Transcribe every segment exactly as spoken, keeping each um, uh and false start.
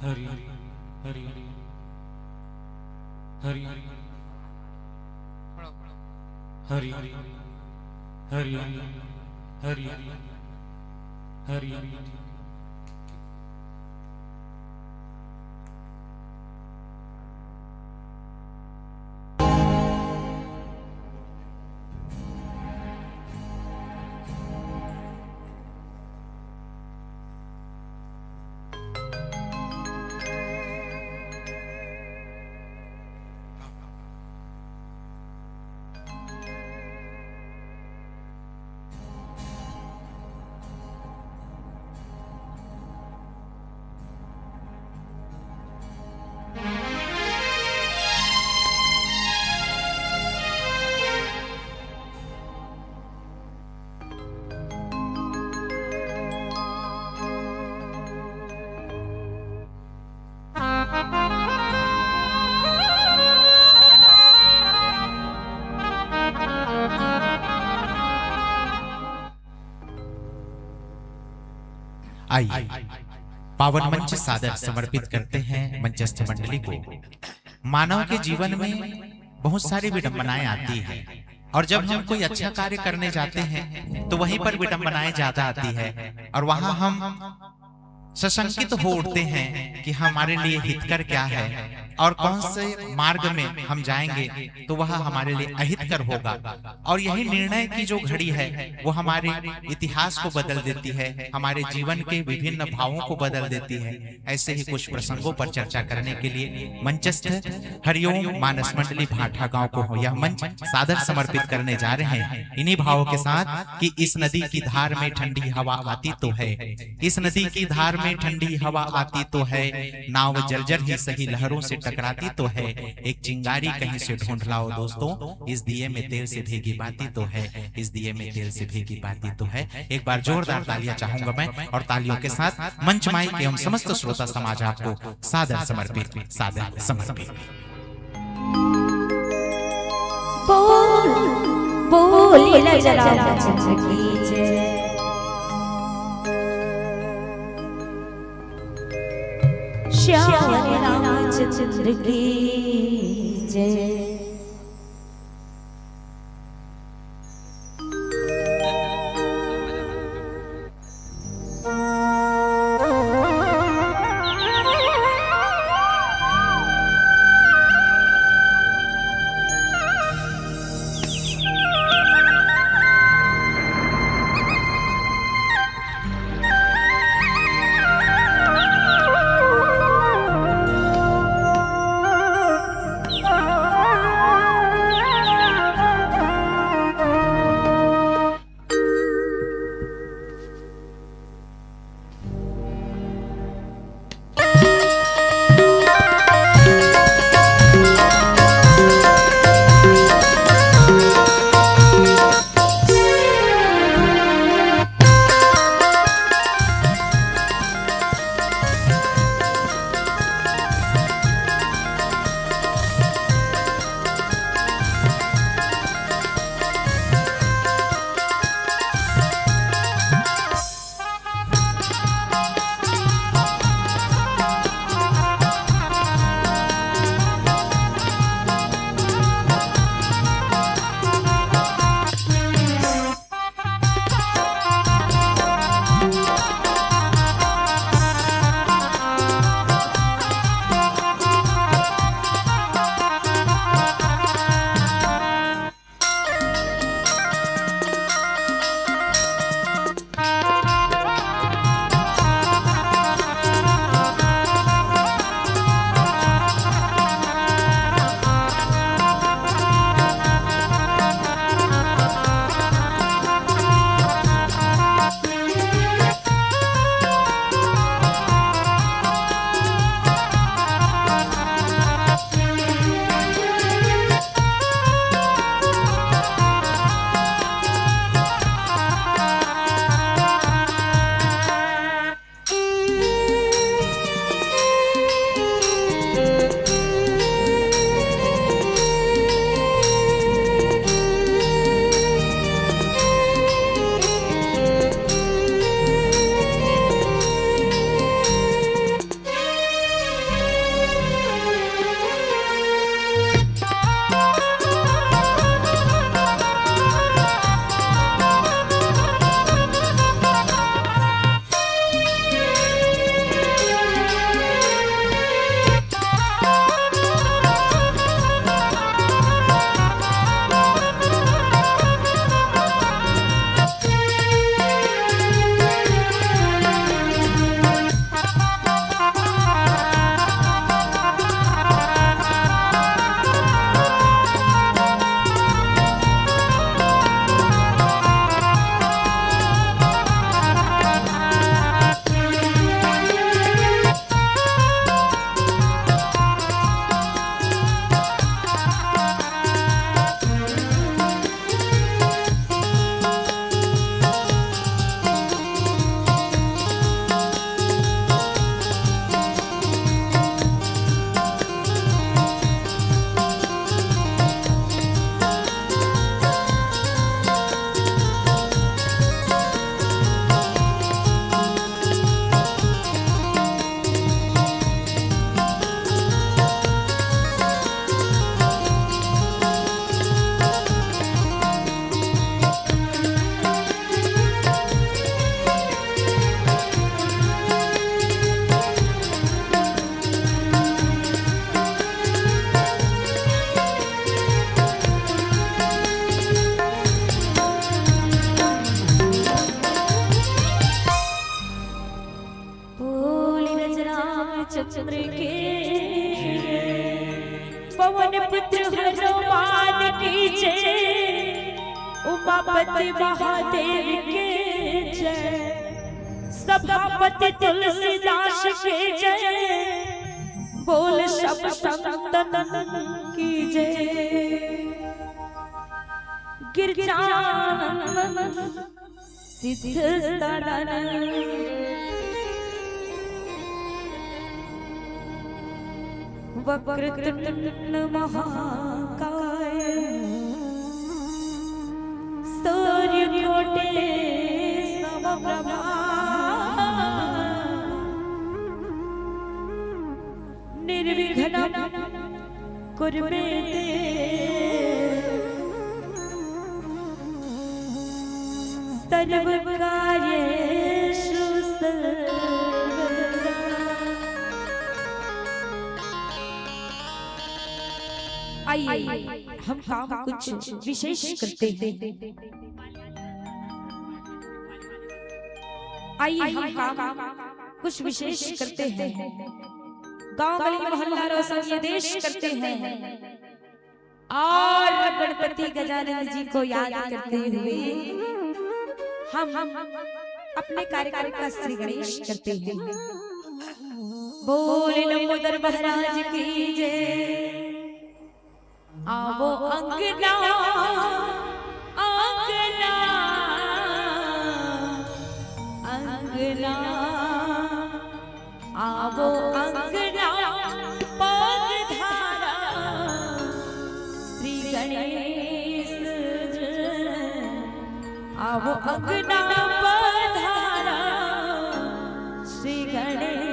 हरि हरि हरि हरि हरि हरि हरि हरि हरि हरि हरि हरि हरि। आइए, पावन मंच सादर समर्पित करते हैं मंचस्थ मंडली को। मानव के जीवन में बहुत सारी विडंबनाएं आती हैं, और जब हम कोई अच्छा कार्य करने जाते हैं तो वहीं पर विडंबनाएं ज्यादा आती है, और वहां हम सशंकित हो उठते हैं कि हमारे लिए हितकर क्या है और कौन से मार्ग में हम जाएंगे तो वह हमारे लिए अहितकर होगा। और यही निर्णय की जो घड़ी है, वो हमारे इतिहास को बदल देती है, हमारे जीवन के विभिन्न भावों को बदल देती है। ऐसे ही कुछ प्रसंगों पर चर्चा करने के लिए मंचस्थ हरिओम मानस मंडली भाटा गांव को यह मंच सादर समर्पित करने जा रहे हैं, इन्हीं भावों के साथ कि इस नदी की धार में ठंडी हवा आती तो है, इस नदी की धार में ठंडी हवा आती तो है, नाव जर्जर ही सही लहरों से टकराती तो है, एक चिंगारी कहीं से ढूंढ लाओ दोस्तों, इस दिए में तेल से भीगी बाती तो है, इस दिए में तेल से भीगी बाती तो है। एक बार जोरदार तालियां चाहूंगा मैं, और तालियों के साथ मंच माई के हम समस्त श्रोता समाज आपको सादर समर्पित, सादर समर्पित। बोल, बोले ला जरा चंद्र की जय। श्याम रामचंद्र की जय। चंद्र के, पवन पुत्र हनुमान की जय, उमापति महादेव के जय, सभापति तुलसीदास के जय, बोल सब संतन की जय। गिरजानंद सिद्ध सदन वक्रतुंड महाकाय सूर्य कोटि समप्रभा निर्विघ्नं कुरु मे देव सर्वकार्येषु सर्वदा। आइए, हम काम कुछ विशेष करते हैं। आइए, हम काम कुछ विशेष करते हैं। गांव गली मोहल्ला रोशन ये देश करते हैं। और गणपति गजानन जी को याद करते हुए हम अपने कार्यक्रम का श्री गणेश करते हैं। बोल लंबोदर महाराज की जय। आवो अंगना, अंगना, अंगना, आवो अंगना पधारा श्री गणेश जन। आवो अंगना पधारा श्री गणेश।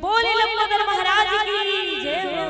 बोले लंबोदर महाराज की जय हो।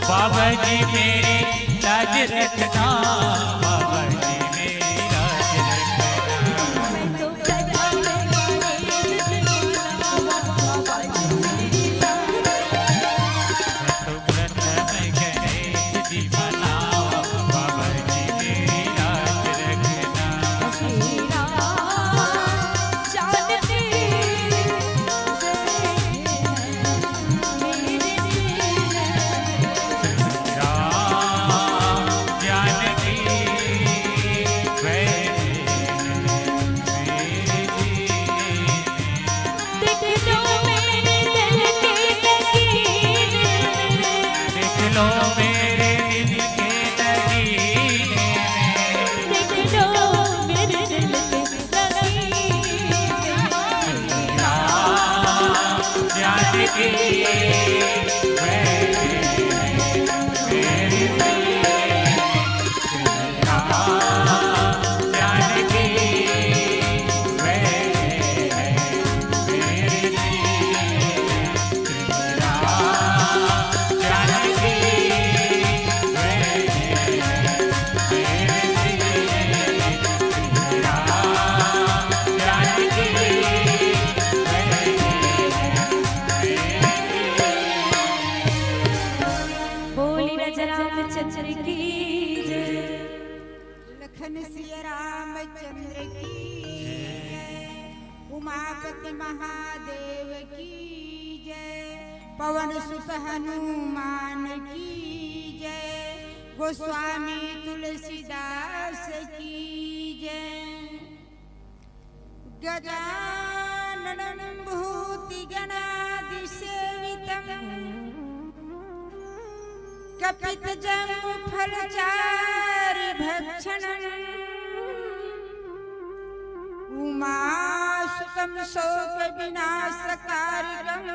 बाबा जी मेरी लाज रखना, बाबा जी मेरी लाज रखना। लखन सिया रामचंद्र की जय। उमापति महादेव की जय। पवन सुत हनुमान की जय। गोस्वामी तुलसीदास की जय। गजाननं भूतिगणादिसेवितं कपितजम्बूफलचारुभक्षणं उमासुतं शोकविनाशकारिकं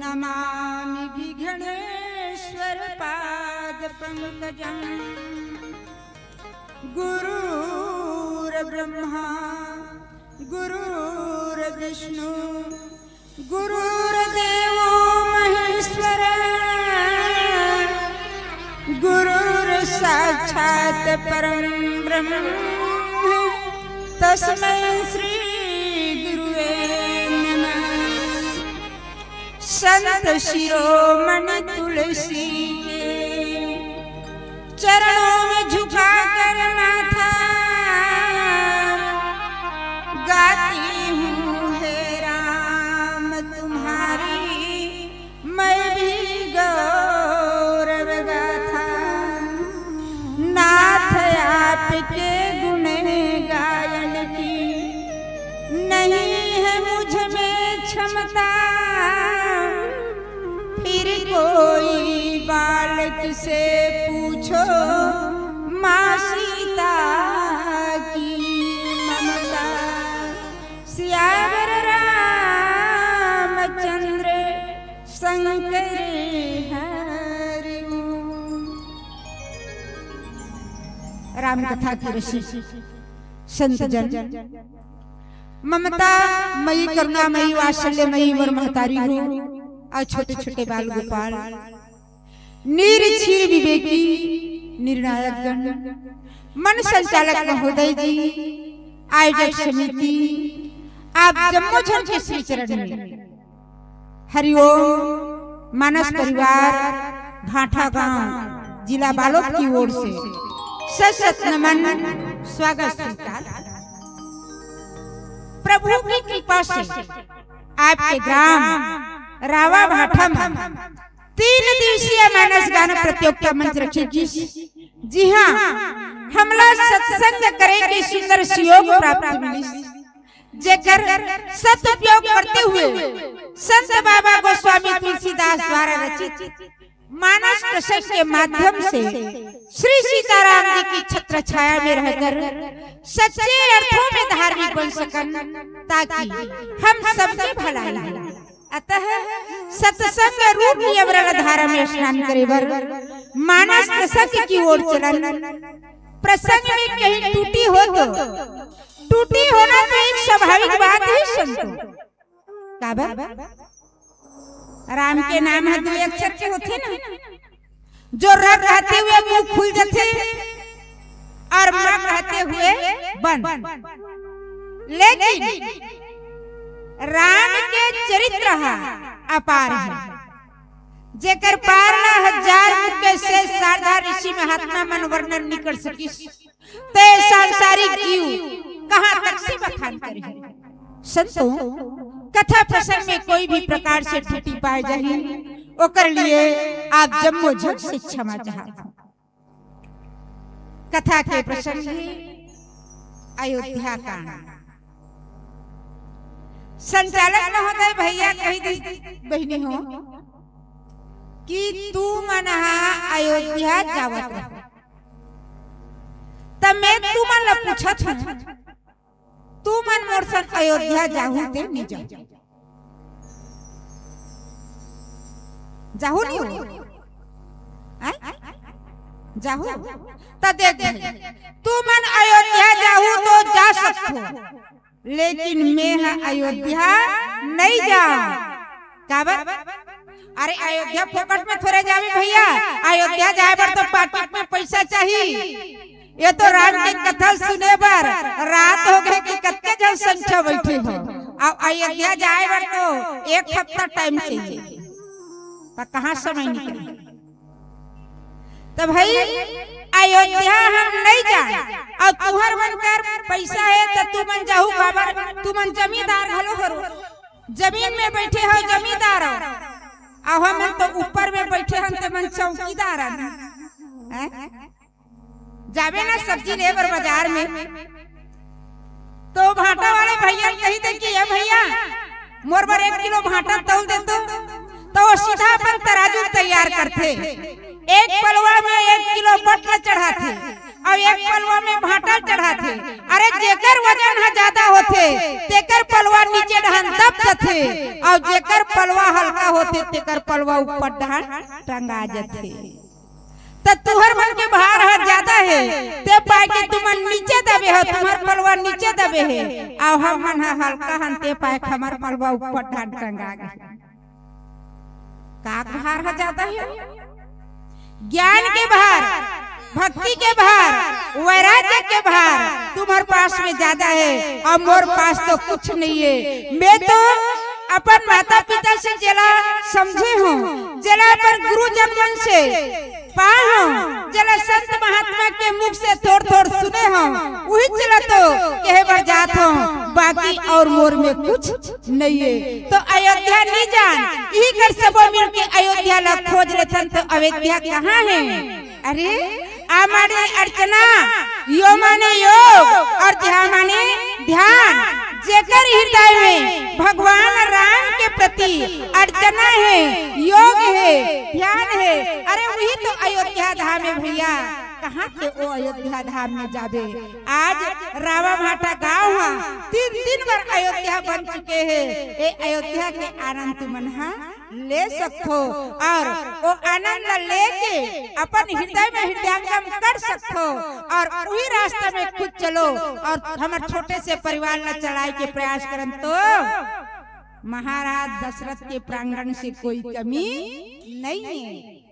नमामि विघ्नेश्वर पाद पंकजम। गुरुर्ब्रह्मा गुरुर्विष्णु गुरुर्देवो महेश्वर गुरुर्साक्षात् परं ब्रह्म तस्मै श्री गुरुवे नमः। संत शिरोमणि तुलसी के चरणों में झुकाकर माथा गाती हूँ हे राम तुम्हारी मैं भी गौरव गाथा। नाथ आपके गुण गायन की नहीं है मुझ में क्षमता। फिर कोई बालक से पूछो माँ सीता की ममता। सियावर रामचंद्र शंकर हरि ओम। राम कथा के ऋषि संत जन, ममता मई, करुणा मई, वात्सल्य मई मोर महतारी हो, अउ छोटे छोटे बाल गोपाल, नीर क्षीर विवेकी निर्णायक गण, मन संचालक महोदय जी, आयोजक समिति, आप जम्मो झन के श्री चरण में हरिओम। मानस परिवार भाठा गांव, जिला बालोद की ओर से सत सत नमन, स्वागत स्वीकार। प्रभु की कृपा से आपके ग्राम रावा भाठा में तीन दिवसीय मानस गान प्रतियोगिता मंच रखे गिस। जी हाँ, हमला सत्संग करे के सुंदर सुयोग प्राप्त मिलिस, जेकर सदुपयोग करते हुए संत बाबा गोस्वामी तुलसीदास द्वारा रचित मानस प्रसंग के माध्यम से श्री सीताराम जी की छत्र छाया में रहकर सच्चे अर्थों में धार्मिक बन सकन, ताकि हम सबके भलाई हो। अतः सत्संग रूप नियमरण धारा में स्नान करे बर मानस प्रसंग की ओर चलन। प्रसंग में कहीं टूटी हो तो, टूटी होना तो एक स्वाभाविक बात है संतो। काबर? राम के नाम ह दू अक्षर के होथे ना, जो र कहते हुए मुंह खुल जथे और म कहते हुए बंद। लेकिन राम के चरित्र ह अपार है, जेकर पार ला हजार मुख के शेष शारदा ऋषि महात्मा मन वर्णन निकल सकिस। ते सांसारिक जीव कहाँ तक से बखान करी। संतो, कथा प्रसंग में कोई भी प्रकार से त्रुटि पाए जाही, ओकर लिए आप जम्मो झन से क्षमा चाहत हूँ। कथा के प्रसंग है अयोध्या कांड। संचालक महोदय, भैया कही दे बहिनी हो कि तू मन हा अयोध्या जावत रहो, त मैं तुमन ला पूछत हूँ, तुमन मोर संग अयोध्या जाहू ते नी जाहू? जाहू नी हो? आय? जाहू? त देख भाई, तुमन अयोध्या जाहू तो जा सकथो, लेकिन मैं ह अयोध्या नहीं जाऊं। काबर? अरे, अयोध्या फोकट में थोड़े जावे भैया, अयोध्या जाए बर तो पाकिट में पैसा चाही। ये तो राम के कथा सुने बर रात हो गए कि कतके जनसंख्या बैठे हो। अब अयोध्या जाए बर तो एक हफ्ता टाइम चाहिए, त कहाँ समय निकले? त भाई, अयोध्या हम नहीं जाए, अउ तुहर मन कर पैसा हे त तुमन जाहू, काबर तुमन जमींदार घलो हरो, जमीन में बैठे हो जमींदार हो, अउ हमन तो ऊपर में बैठे हन, ते मन चौकीदार हन। हैं? जाबे ना सब्जी ले बर बाजार में, तो भाटा वाले भैया कही दे कि "ए भैया, मोर बर एक किलो भाटा तौल दे तो।" तो वो सीधा अपन तराजू तैयार करथे, एक पलवा में एक किलो बटला चढ़ाथे, अउ एक पलवा में भाटा चढ़ाथे। अरे, जेकर वजन ह ज्यादा होथे, तेकर पलवा नीचे डहान दब जथे, अउ जेकर पलवा हल्का होथे, तेकर पलवा ऊपर डहान टंगा जथे। त तुहर मन के भार ह ज्यादा हे, ते पाय के तुमन नीचे दबे हो, तुम्हर पलवा नीचे दबे हे, अउ हमन ह हल्का हन, ते पाय के हमर पलवा ऊपर डहान टंगा गे। का भार ह ज्यादा हे? ज्ञान के भार, भक्ति के भार, वैराग्य के भार तुम्हर पास में ज्यादा हे, अउ मोर पास तो कुछ नहीं हे। मैं तो अपन माता पिता से जेला समझे हूँ, जेला अपन गुरुजन मन से पाए हूँ, जेला संत महात्मा के मुख से थोड़ थोड़ सुने हूँ, उही जेला तो कहे बर जात हूँ, बाकी अउ मोर में कुछ नहीं हे। तो अयोध्या नहीं जान, इही कर सबो मिल के अयोध्या ला खोज लेथन, तो अयोध्या कहाँ हे? अरे, आ माने अर्चना, यो माने योग, अउ ध्या माने ध्यान। जेकर हृदय में भगवान राम के प्रति अर्चना हे, योग हे, ध्यान हे, अरे, उही तो अयोध्या धाम हे भैया। कहाँ के ओ अयोध्या धाम में जाबे? आज रावा भाटा गांव ह तीन दिन बर अयोध्या बन चुके हे। ए अयोध्या के आनंद तुमन ह ले सकथो अउ ओ आनंद ला लेके अपन हृदय में हृदयंगम कर सकथो अउ उही रास्ता में खुद चलो अउ हमर छोटे से परिवार ला चलाए के प्रयास करन तो महाराज दशरथ के प्रांगण से कोई कमी नहीं हे।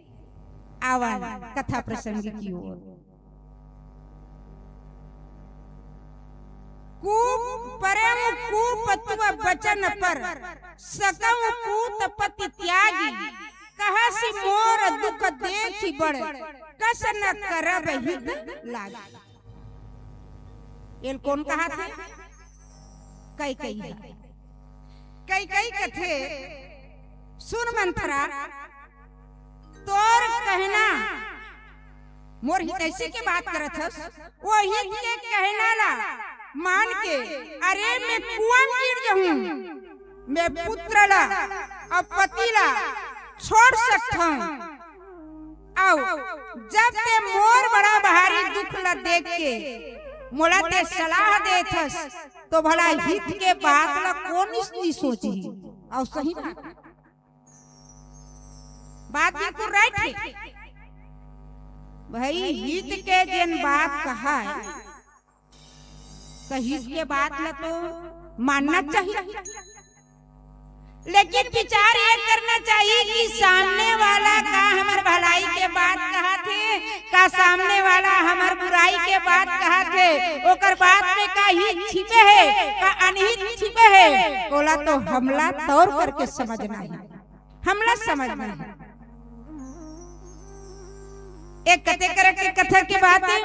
आवन कथा प्रसंग की ओर। कूप परम कूप तुअ बचन पर, सकव पूत पति त्यागी। कहसि मोर दुख देखि बड़, कस न करब हित लागी। एला कोन कहाथे? कैकई ह। कैकई कथे, "सुन मंथरा, तोर कहना, मोर हितैषी के बात करत हस, वो हित के कहना ला मान के, अरे मैं कुआं में गिर जाहूं, मैं पुत्र ला अउ पति ला छोड़ सकथंव। अउ जब ते मोर बड़ा भारी दुख ला देख के मोला ते सलाह देत हस, तो भला हित के बात ला कोन नी सोचही?" अउ सही बात, बात बिल्कुल राइट हे भाई। हित के जेन बात कहा हे, तो हित के बात ला तो मानना चाहिए, लेकिन विचार ये करना चाहिए कि सामने वाला का हमर भलाई के बात कहा थे, का सामने वाला हमर बुराई के बात कहा थे, ओकर बात में का हित छिपे हे, का अनहित छिपे हे, ओला तो हमला तौर करके समझना हे, हमला समझना हे। एक कते करक के कथा के बात हे,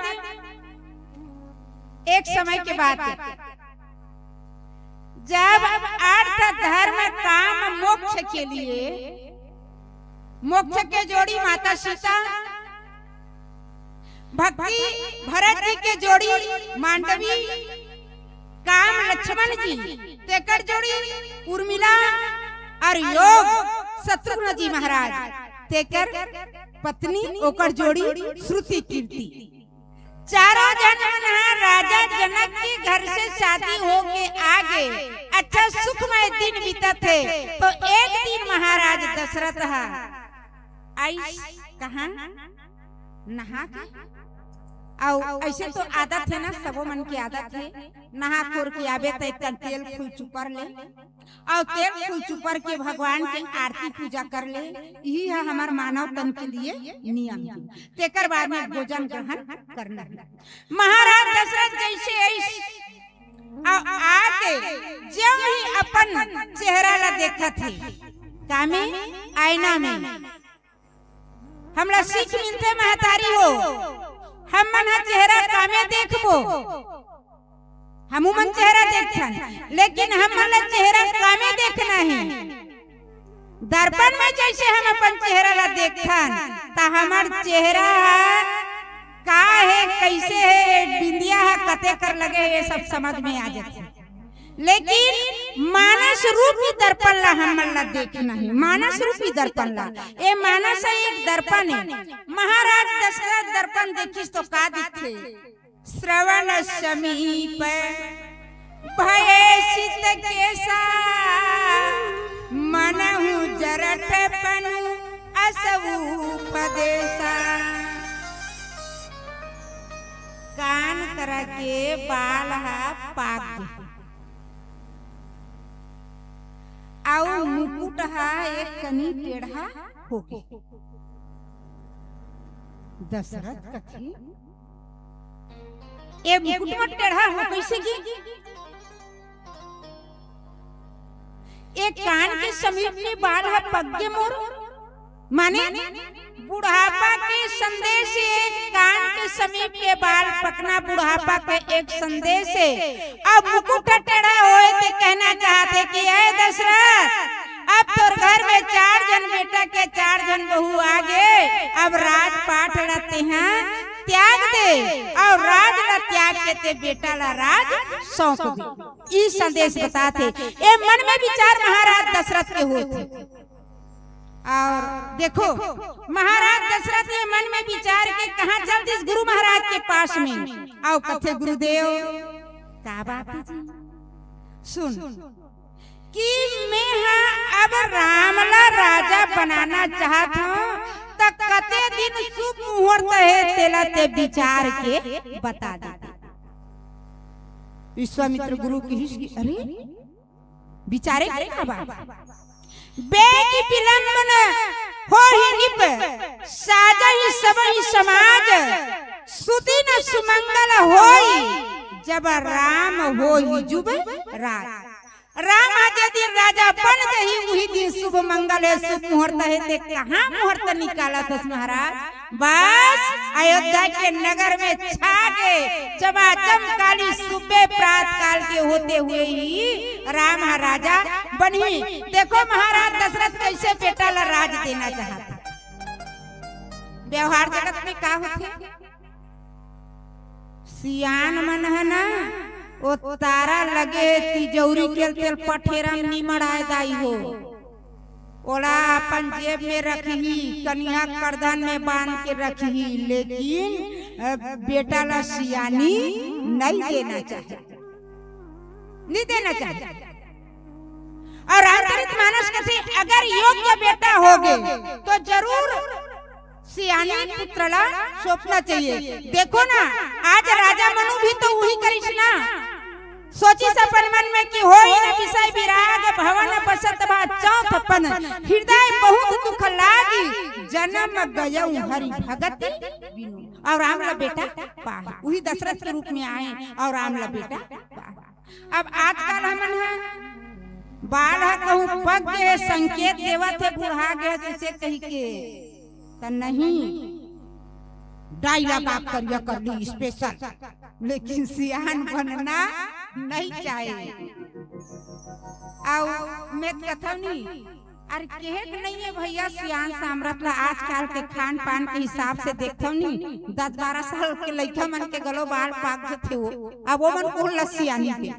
एक समय के बात हे, जब अर्थ धर्म काम मोक्ष के लिए, मोक्ष के जोड़ी माता सीता, भक्ति भरत जी के जोड़ी मांडवी, काम लक्ष्मण जी, तेकर जोड़ी उर्मिला, अउ योग शत्रुघ्न जी महाराज, तेकर पत्नी, ओकर जोड़ी श्रुति कीर्ति। चारों झन मन ह राजा जनक के घर से शादी होके आगे, अच्छा सुखमय दिन बीतत हे। तो एक दिन महाराज दशरथ ह आइस कहाँ, नहा के, अउ अइसे तो आदत हे ना, सबो मन के आदत हे, नहा खोर के आबे त एक तेल फूल चुपर ले, अउ तेल फूल चुपर के भगवान के आरती पूजा कर ले। इही ह हमर मानव तन के लिए नियम हे। तेकर बाद में भोजन ग्रहण करना हे। महाराज दशरथ जइसे आइस अउ आके जेव ही अपन चेहरा ला देखत हे, का में? आईना में। हमला सीख मिलथे महतारी हो, हम मन ह चेहरा का में देखबो, हमू मन चेहरा देखथन, लेकिन हम मन ला चेहरा का में देखना हे। दर्पण में जइसे हम अपन चेहरा ला देखथन, त हमर चेहरा ह का हे, कइसे हे, बिंदिया ह कते कर लगे हे, ये सब समझ में आ जाथे। लेकिन मानस रूपी दर्पण ला हमन ला देखना हे, मानस रूपी दर्पण ला। ए मानस एक दर्पण हे। महाराज दशरथ दर्पण देखिस तो का दिखथे? श्रवण समीप भये सित केसा, मनहु जरठ पनु असवु पदेसा। कान करा के बाल ह पाक गे, अउ मुकुट ह एक कनी टेढ़ा होगे। दशरथ कथे, "ए मुकुट म टेढ़ा हो कइसे गे? ए कान के समीप के बाल ह पक गे मोर।" माने बुढ़ापा के संदेश हे, कान के समीप के बाल पकना बुढ़ापा के एक संदेश हे। अब मुकुट टेढ़ा होए ते कहना चाहत हे कि, "ए दशरथ, अब तोर घर में चार झन बेटा के चार झन बहू आगे, अब राजपाट ला तेहा त्याग दे अउ राज ला त्याग के ते बेटा ला राज सौंप दे।" ई संदेश बतात हे। ए मन में विचार महाराज दशरथ के होत हे। अउ देखो, महाराज दशरथ ये मन में विचार के कहाँ चल दिस गुरु महाराज के पास में। अउ कथे, "गुरुदेव, का बात हे जी?" सुन, कि मैं हा अब राम ला राजा बनाना चाहत हूँ, त कते दिन शुभ मुहूर्त हे, तेला ते विचार के बता दे। विश्वामित्र गुरु कहिस कि, "अरे, विचारे के का बात? बेग विलंब न होहि निप, साजहि सबहि समाज, सुदिन सुमंगल होई, जब राम होई जुब राज।" राम ह जे दिन राजा बन जही, उही दिन शुभ मंगल हे, शुभ मुहूर्त हे, ते कहाँ मुहूर्त निकालत हस महाराज? बस अयोध्या के नगर में छा गे चमाचम काली सुबह प्रात काल के होते हुए ही राम ह राजा बनही। देखो महाराज दशरथ कैसे बेटा ला राज देना चाहत हे। व्यवहार जगत में का होथे? सियान मन ह ना, ओ तारा लगे हे तिजौरी के तेल पठेरा में निमड़ाए दाई हो। ओला अपन जेब में रखही, कनिहा करधन में बांध के रखही, लेकिन, अ, बेटा ला सियानी नहीं देना चाहिए, नहीं देना चाहिए। और रामचरित मानस कथे, अगर योग्य बेटा होगे, तो जरूर सियानी पुत्र ला सौंपना चाहिए। देखो ना, आज राजा मनु भी तो वही करिस ना, सोचिस अपन मन में कि होई न विषय विराग, भवन बसत भा चौथ पन, हृदय बहुत दुख लागी, जन्म गयउ हरि भगति बिनु। और राम ला बेटा पाए, वही दशरथ के रूप में आए और राम ला बेटा पाए। अब आजकल हमन ह बाल ह कहूँ पक गे हे, संकेत देवत हे बुढ़ा गे हे जैसे कही के, त नहीं, डायलॉग आप करिया कर ली स्पेशल, लेकिन सियान बनना नहीं चाहिए। आओ मैं कथव नहीं, अरे केहे के नहीं है भैया, सियान सामरथ ला आजकल के खान पान के हिसाब से देखथव नहीं, दस बारह साल के लइका मन के गलो बाल पाक जथे हो, अब वो मन कोन ला सियानी के।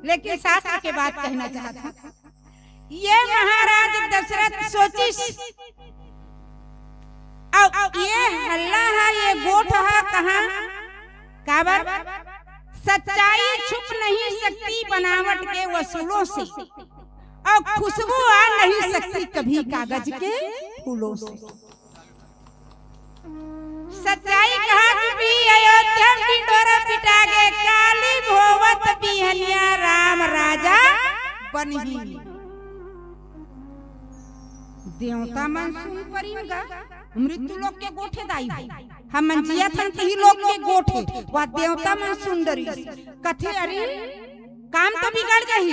लेकिन शास्त्र के बात कहना चाहत हूँ, ये महाराज दशरथ सोचिस, अब ये हल्ला है, ये गोठ है कहाँ, काबर सच्चाई छुप नहीं सकती बनावट के वसूलों से, और खुशबू आ नहीं सकती कभी कागज के फूलों से। सच्चाई कहा चुपी अयोध्या में ढिंढोरा पिटा गे, काली भोवत बिहनिया राम राजा बनही। देवता मन सुन परिन गा, मृत्यु लोक के गोठे दाई हो। हमन जियत हन तिही लोक के गोठे, वा देवता मन सुन डरिस। कथे, अरे काम तो बिगड़ जाही।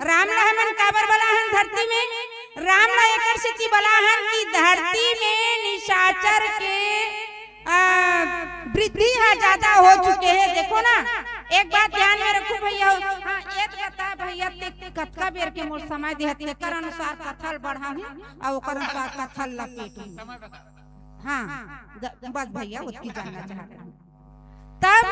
राम ला हमन काबर बलाहन धरती में? राम ला एकर सेती बलाहन कि धरती में निशाचर के, आ, वृद्धि ह ज्यादा हो चुके हे। देखो ना, एक बात ध्यान में रखो भैया, हाँ, एक बता भैया, ते कतका बेर के मोर समय देहत, एकर अनुसार कथा ल बढ़ाहूँ अउ ओकर अनुसार कथा ल लपेटहूँ। हाँ, द-, बस भैया, ओतकी जानना चाहत हूँ। तब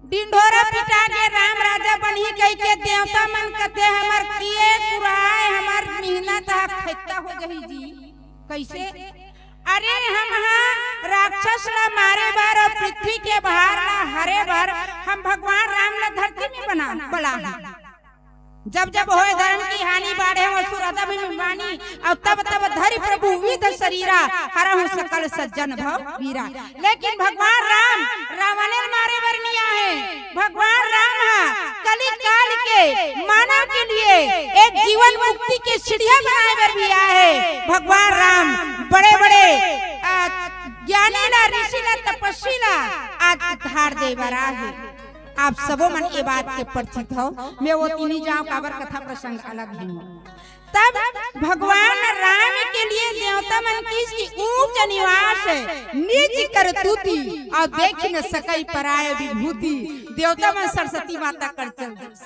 ढिंढोरा पिटा गे, राम राजा बनही कहिके देवता मन कथे, हमर किए कुराए, हमर मेहनत ह खत्ता हो गही जी। कइसे? अरे हम ह राक्षस ला मारे बर अउ पृथ्वी के भार ला हरे बर हम भगवान राम ला धरती में बना, बलाहन। जब जब होय धर्म की हानि, बाढ़े असुर अधम में पानी, अउ तब तब धरि प्रभु विविध शरीरा, हरहु सकल सज्जन भव पीरा। लेकिन भगवान राम रावण ल मारे बर नइ आहे। भगवान राम ह कलिकाल के मानव के लिए एक जीवन मुक्ति के सीढ़िया बनाए बर भी आहे। भगवान राम बड़े बड़े, आ, ज्ञानी ला, ऋषि ला, तपस्वी ला आज उद्धार दे बर आहे। आप सबो मन ए बात के परिचित हव, मैं ओती नइ जांव, काबर कथा प्रसंग अलग हे। तब भगवान राम के लिए देवता मन किहिस कि ऊंच निवास निज करतूती, अउ देखि न सकइ पराय विभूति। देवता मन सरस्वती माता कर चल दिस।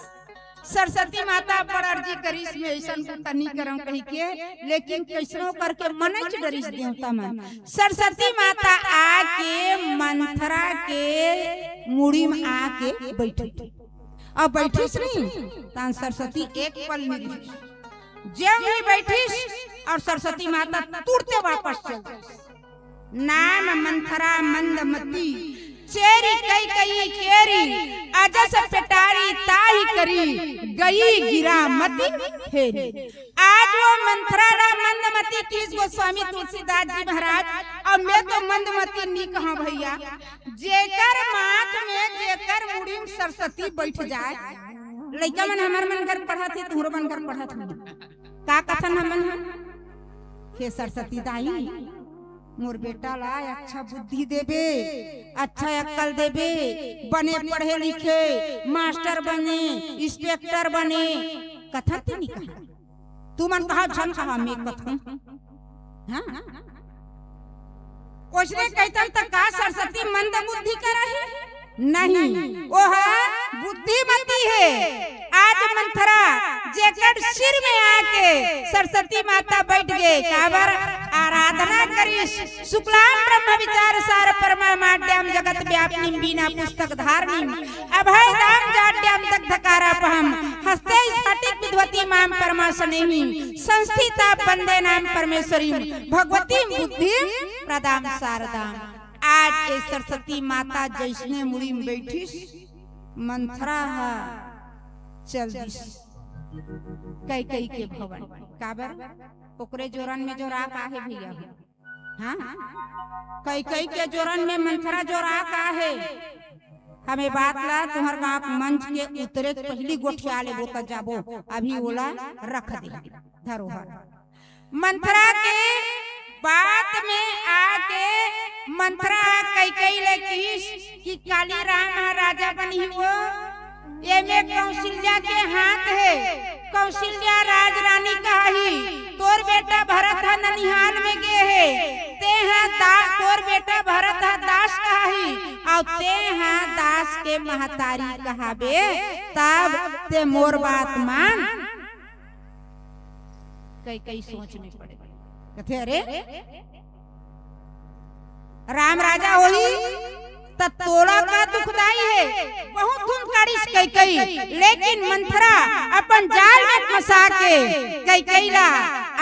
सरस्वती माता बड़ अर्जी करिस, मैं अइसन बूता नइ करंव कहिके, लेकिन कइसनो करके मनच डरिस देवता मन। सरस्वती माता आके मंथरा के मुड़ी में आके बइठे। अब बइठिस नहीं, तहां सरस्वती एक पल नइ गिरिस। जेव ही बइठिस अउ सरस्वती माता तुरते वापस चल दिस। नाम मंथरा मंदमती, चेरी कई कई केरी, अजस पेटारी ताहि करी, गई गिरा मति फेरी। आज वो मंथरा ला मंदमती किहिस गोस्वामी तुलसीदास जी महाराज, अउ मैं तो मंदमती नइ कहंव भैया, जेकर माथ में, जेकर मुड़ी में सरस्वती बइठ जाय। लइका मन हमर मन घर पढ़त हे, तुहरो मन घर पढ़त हे। का कथन हमन ह? हे सरस्वती दाई, मोर बेटा ला अच्छा बुद्धि देबे, अच्छा अक्कल देबे, बने पढ़े लिखे, मास्टर बने, इंस्पेक्टर बने, कथन ते नइ कहा। तुमन कहा झन कहा, मैं कथन। हाँ? ओइसने कहिथन त का सरस्वती मंद बुद्धि के रही? नहीं, ओह बुद्धिमती हे। आज मंथरा जेकर सिर में आके सरस्वती माता बइठ गे, काबर आराधना करिस। शुक्लां ब्रह्म विचार सार परमा माड्याम जगत व्यापिनीम बीना पुस्तक धारिणीम अभय दाम जाड्याम दग्धकारापहम हस्ते स्फटिक विद्वती माम परमा स्नेही संस्थिता वंदे नाम परमेश्वरीम भगवतीम बुद्धिम प्रदाम शारदाम। आज ए सरस्वती माता जइसने मुड़ी में बइठिस, मंथरा ह चल दिस कैकई के भवन। काबर? ओकरे जोरन में जोराक आहे भइया। हाँ, कैकई के जोरन में मंथरा जोराक आहे। हम ए बात ला तुंहर गांव मंच के उतरे के पहिली गोठिया लेबो त जाबो, अभी ओला रख दे धरोहर। मंथरा के बात में आके मंथरा कैकई ले किहिस कि काली राम ह राजा बनही वो, एमे कौशल्या के हाथ हे। कौशल्या राजरानी कहाही, तोर बेटा भरत ह ननिहाल में गे हे, तेंह दा-, तोर बेटा भरत ह दास कहाही, अउ तेंह दास के महतारी कहाबे, तब तें मोर बात मान। कैकई सोच में पड़ गे। कथे, "अरे, राम राजा होही त तोला का दुखदाई हे?" बहुत धुन काढ़िस कैकई, लेकिन मंथरा अपन जाल में फंसा के कैकई ला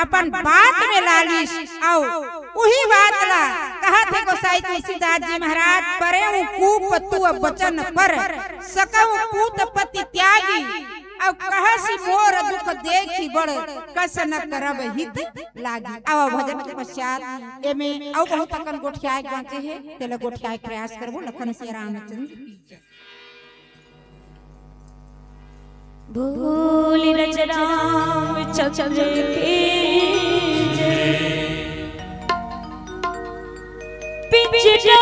अपन बात में ला लिस। अउ उही बात ला कहत हे गोसाई तुलसीदास जी महाराज, "परेउ कूप तुअ बचन पर, सकउ पूत पति त्यागी।" अउ कहसि मोर दुख देखि बड़, कस न करब हित लागी। अउ भजन के पश्चात एमे अउ बहुत अकन गोठियाए के बांचे हे, तेला गोठियाए के प्रयास करबो। लखन सिया रामचंद्र। बोल रज रामचंद्र की जय। पिंजरन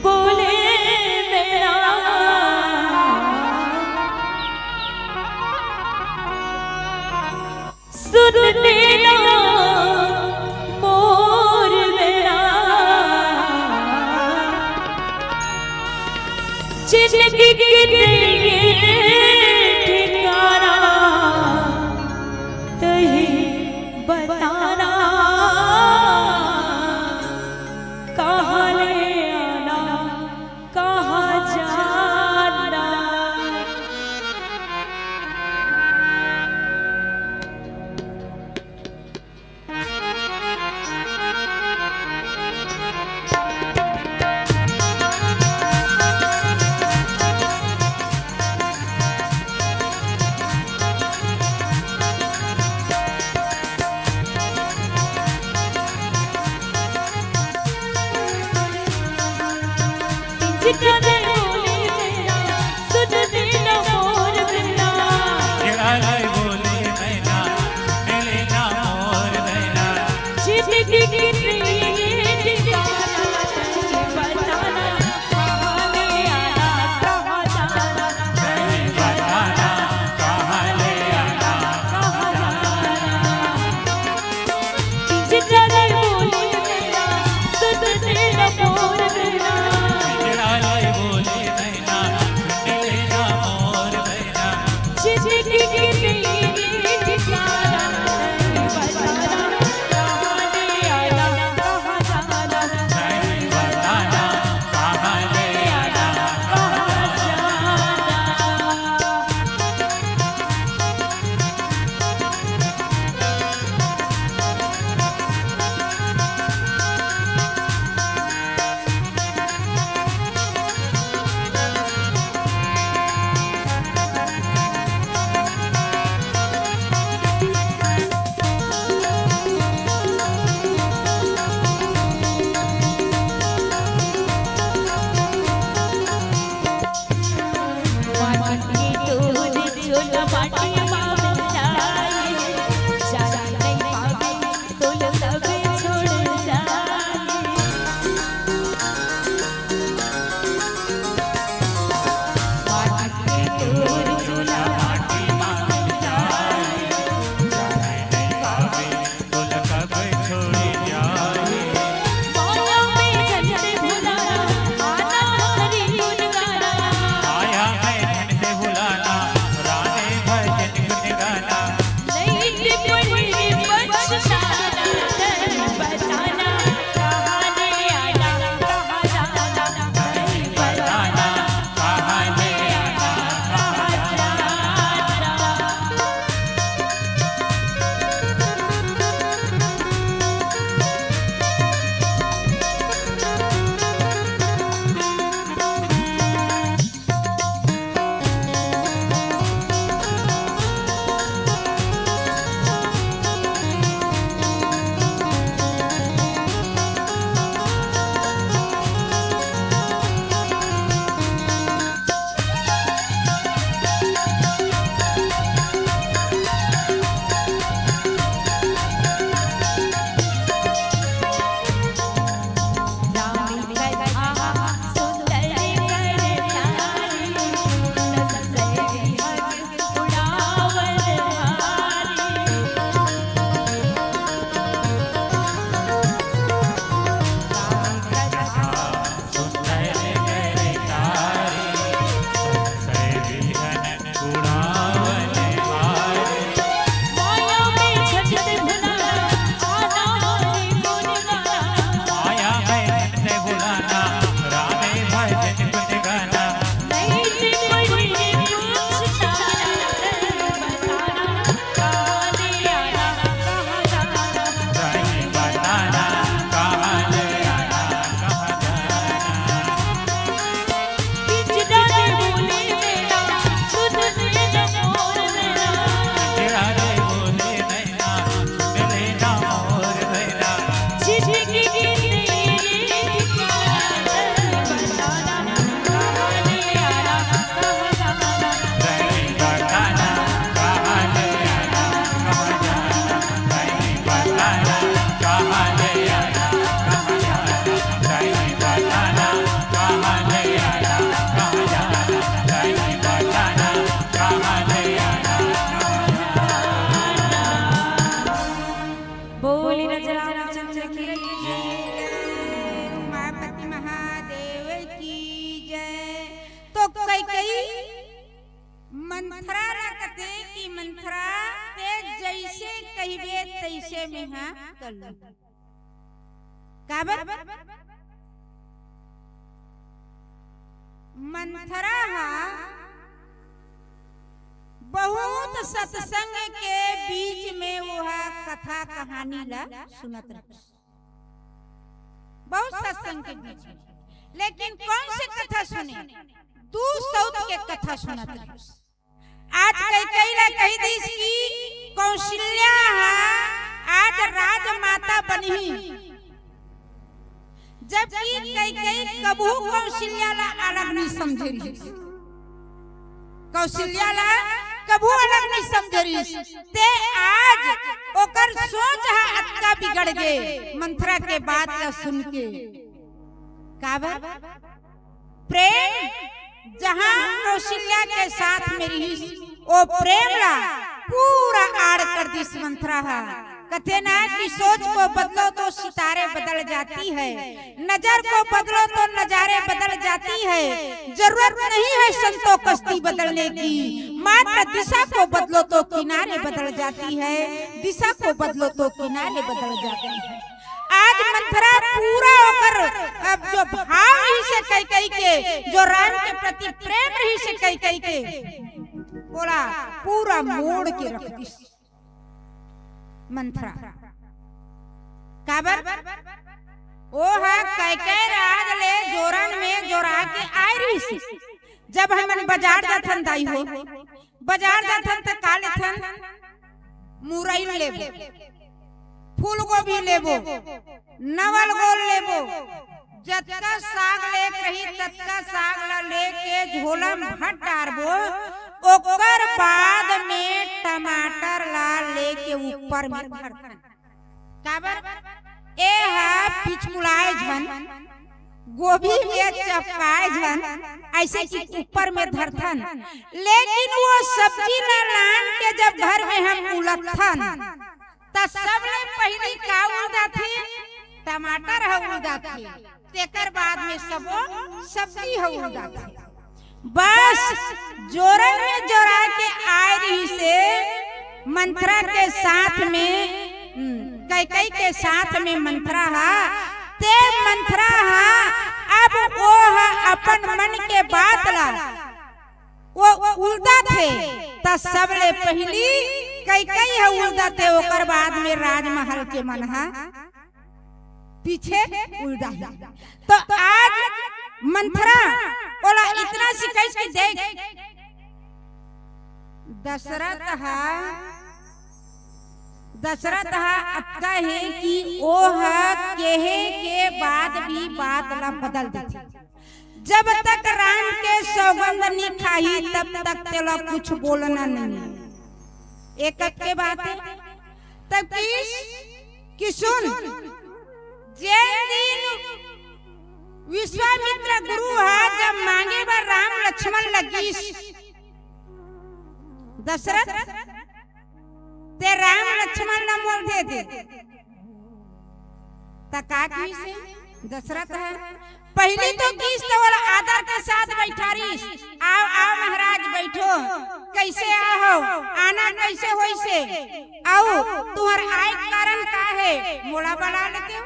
बोले मेरा, सुन लेना मोर मेरा, जिंदगी के ठिकाना तही बताना, कहाँ ले आना, कहाँ जाना। कहिबे तइसे मेंहा कर लूं। काबर? मंथरा हा बहुत सत्संग के बीच में वो हा कथा कहानी ला सुनत रहिस। बहुत सत्संग के बीच में, लेकिन कौन से कथा सुने? दू सौत के कथा सुनत रहिस। आज कैकई ला कहि दिस कि कौशल्या हा आज राजमाता बनही, जबकि कैकई कभू कौशल्या ला अलग नहीं समझे रहिस। कौशल्या ला कभू अलग नहीं समझे रहिस। ते आज ओकर सोच हा अतका बिगड़ गे मंथरा के बात ला सुन के। काबर? प्रेम जहां कौशल्या के साथ में रहिस, ओ प्रेम ला पूरा आड़ कर दिस मंथरा हा। कथे ना कि सोच को बदलो तो सितारे बदल जाती है, नजर को बदलो तो नजारे बदल जाती है। जरूरत नहीं है संतों कश्ती बदलने की, मात्र दिशा को बदलो तो किनारे बदल जाती है, दिशा को बदलो तो किनारे बदल जाती है। आज मंथरा पूरा ओकर अब जो भाव रहिस हे कैकई के, जो राम के प्रति प्रेम रहिस हे कैकई के, ओला पूरा मोड़ के रख दिस मंथरा। काबर? ओ हा कैकई राज ले जोरन में जोरा के आय रहिस हे। जब हमन बजार जाथन दाई हो, बजार जाथन त का लेथन? मुरई लेबो, फूलगोभी लेबो, नवलगोल लेबो, जतका साग लेके रही ततका साग ला लेके झोला में भर डारबो। ओकर बाद में टमाटर ला लेके ऊपर में धरथन। काबर? ए हा पिचमुलाए झन, गोभी में चपकाए झन, अइसे कि ऊपर में धरथन। लेकिन वो सब्जी ला लान के जब घर में हम उलथन, त सबले पहिली का उलदाथे? टमाटर ह उलदाथे, तेकर बाद में सबो सब्जी ह उलदाथे। बस जोरन में जोरा के आय रहिस हे मंथरा के साथ में, हम्म, कैकई के साथ में मंथरा हा, ते मंथरा हा अब ओ हा अपन मन के बात ला ओ उलदाथे, त सबले पहिली कैकई ह उलदाथे, ओकर बाद में राजमहल के मन हा पीछे उलदाही। तो आज मंथरा ओला इतना सिखाइस कि देख, दशरथ हा, दशरथ हा अतका हे कि ओ हा केहे के बाद भी बात ला बदल देथे। जब तक राम के सौगंध नी खाही, तब तक तेला कुछ बोलना नहीं। एक के बात हे, तब किस कि सुन, जेन दिन विश्वामित्र गुरु हा जब मांगे बर राम लक्ष्मण ला गिस, दशरथ, ते राम लक्ष्मण ला मोल दे दे। त का किस दशरथ हा? पहिली तो किस त ओला आदर के साथ बैठारिस, "आओ, आओ महाराज, बैठो, कैसे आए हो, आना कैसे होइसे, अउ तुहर आय के कारण का हे, मोला बला लेते हो,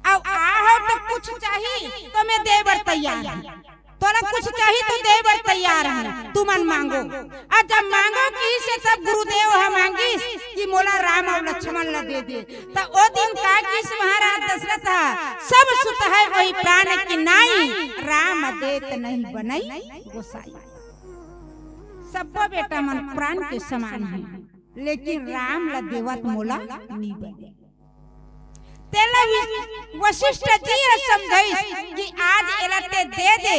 अउ आए हो तो कुछ चाही तो मैं दे बर तैयार हूँ।" तोला कुछ चाही तो दे बर तैयार हन, तुमन मांगो। अउ जब मांगो किहिस हे तब गुरुदेव ह मांगिस कि मोला राम अउ लक्ष्मण ला दे दे। त ओ दिन का किहिस महाराज दशरथ ह, "सब सुत है वही प्राण की नाई, राम देत नहीं बनई गोसाई।" सब्बो बेटा मन प्राण के समान हे, लेकिन राम ला देवत मोला नी बने। तेला वि-, वशिष्ठ जी ह समझाइस कि आज एला ते दे दे,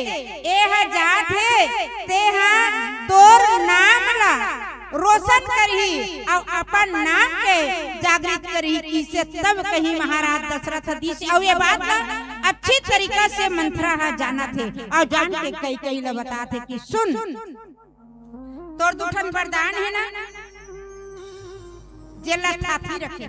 ए ह जात हे, ते ह तोर नाम ला रोशन करही अउ अपन नाम के जागृत करही। किसे तब कही महाराज दशरथ दिस, अउ ये बात ला अच्छी तरीका से मंथरा ह जानत हे अउ जान के कैकई ला बतात हे कि सुन, तोर दू ठन वरदान हे ना, जेला थाती रखे।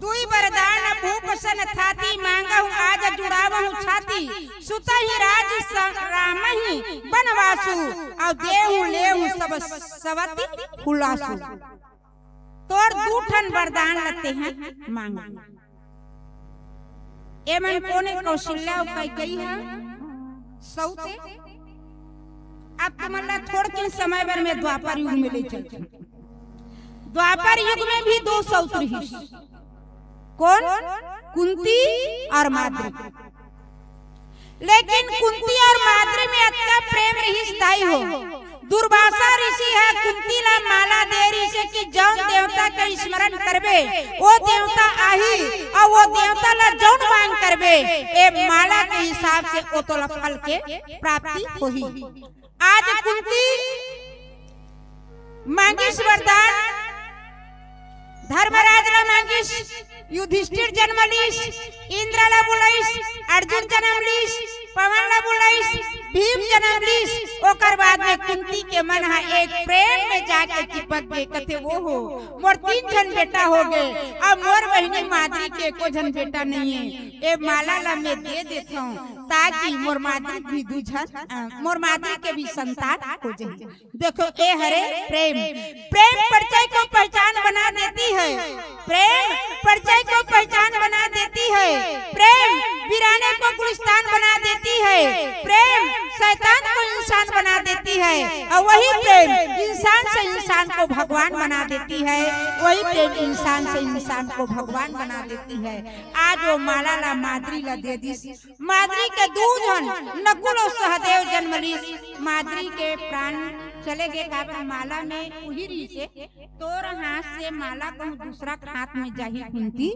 दुई वरदान अब भूप सन थाती, मांगहु आज जुड़ावहु छाती। सुतहि राज स-, रामहि बनवासु, अउ देहु लेहु सब सवति हुलासु। तोर दू ठन वरदान ल तेंहा मांग। एमन कोने? कौशल्या अउ कैकेयी ह सउत ए। अब तुमन ला थोड़किन समय बर मैं द्वापर युग में ले चलथंव। द्वापर युग में भी दो सउत रिहिस। कोन? कुंती अउ माद्री। लेकिन कुंती अउ माद्री में अतका प्रेम रिहिस दाई हो। दुर्वासा ऋषि ह कुंती ला माला दे रिहिस हे कि जउन देवता के स्मरण करबे, ओ देवता आही, अउ ओ देवता ला जउन मांग करबे, ए माला के हिसाब से ओ तोला फल के प्राप्ति होही। आज कुंती मांगिस वरदान, धर्मराज ला मांगिस, युधिष्ठिर जनम लिस, इंद्र ला बुलाइस, अर्जुन जनम लिस, पवन ला बुलाइस, भीम जनम लिस। ओकर बाद में कुंती के मन ह एक प्रेम में जाके चिपक गे, कथे, "ओहो, मोर तीन झन बेटा हो गे, अब मोर बहिनी माद्री के एको झन बेटा नइ हे। ए माला ला मैं दे देथंव, ताकि मोर माद्री भी दू झन, अ, मोर माद्री के भी संतान हो जाही।" देखो, ए हरे प्रेम। प्रेम परिचय को पहचान बना देती है। प्रेम परिचय को पहचान बना देती है। प्रेम वीराने को गुलिस्तान बना देती है। प्रेम शैतान को इंसान बना देती है, और वही प्रेम इंसान से इंसान को भगवान बना देती है। वही प्रेम इंसान से इंसान को भगवान बना देती है। आज वो माला ला माद्री ला दे दिस। माद्री के दू झन, नकुल अउ सहदेव, जनम लिस। माद्री के प्राण चले गे, काबर माला में उही रिहिस हे। तोर हाथ से माला कहूँ दूसरा के हाथ में जाही कुंती,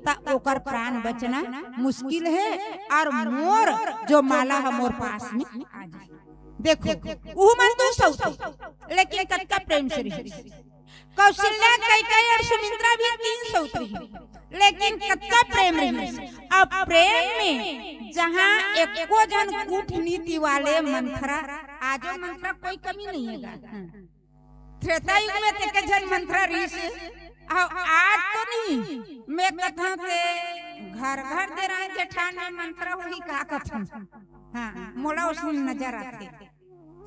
त ओकर प्राण बचना मुश्किल हे, अउ मोर जो माला ह मोर पास में आ जाही। देखो, उहू मन दू सउत, लेकिन कतका प्रेम से रिहिस। कौशल्या, कैकेयी अउ सुमित्रा भी तीन सउत रिहिस, लेकिन कतका प्रेम रिहिस। अब प्रेम में जहाँ एको झन कूटनीति वाले मंथरा, आजो मंथरा कोई कमी नइ हे गा। हाँ। त्रेता युग में तेके झन मंथरा रिहिस, अउ आज तो नहीं, मैं कथंव ते घर घर देरान जेठान में मंथरा होही का कथंव। हाँ, मोला ओसने नजर आथे।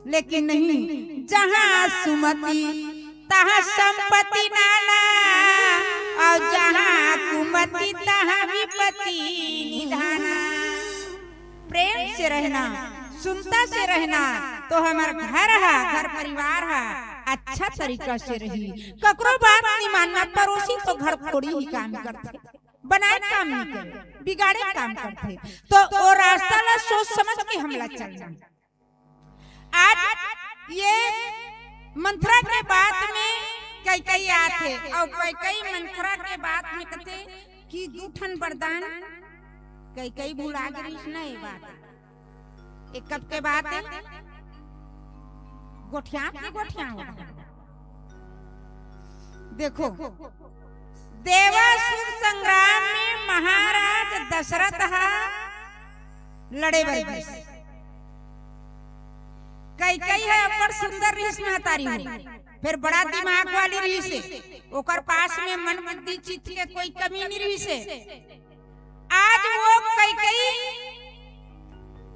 लेकिन नहीं, जहाँ सुमति तहाँ संपत्ति नाना, अउ जहाँ कुमति तहाँ विपत्ति निधाना। प्रेम से रहना, सुनता से रहना, तो हमर घर ह, घर परिवार ह अच्छा तरीका से रही। ककरो बात नहीं मानना, पड़ोसी तो घर फोड़ी ही काम करथे, बनाए काम नहीं करे, बिगाड़े काम करथे। तो ओ रास्ता ला सोच समझ के हमला चलना। आज ये मंथरा के बात में कैकेयी आथे, अउ कैकेयी मंथरा के बात में कथे कि दू ठन वरदान कैकेयी भुला गे रिहिस ना, ये बात। ये कब के बात हे? गोठियात के गोठियात। देखो, देवासुर संग्राम में महाराज दशरथ ह लड़े बर गिस। कैकेयी ह अब्बड़ सुंदर रिहिस महतारी हो, फेर बड़ा दिमाग वाली रिहिस हे, ओकर पास में मन बुद्धि चित्त के कोई कमी नइ रिहिस हे। आज वो कैकेयी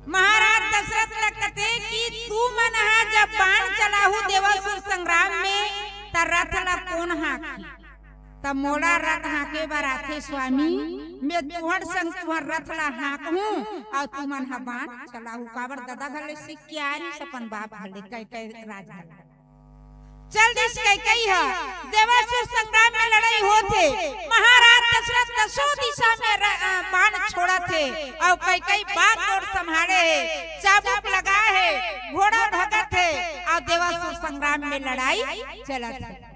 महाराज दशरथ ल कथे कि तुमन ह जब बाण चलाहू देवासुर संग्राम में, त रथ ल कोन हाँकही? त मोला रथ हाँके बर आथे स्वामी, मैं तुंहर संग तुंहर रथ ल हाँकहूं, अउ तुमन ह बाण चलाहू। काबर ददा घले सिख के आय रिहिस अपन बाप घले, कैकेयी राज घले। चल दिस कैकेयी ह, देवासुर संग्राम में लड़ाई होत हे, महाराज दशरथ दसों दिशा में र-, अ, बाण छोड़त हे, अउ कैकेयी बागडोर संभाले हे, चाबुक लगा हे, घोड़ा भगत हे, अउ देवासुर संग्राम में लड़ाई चलत हे।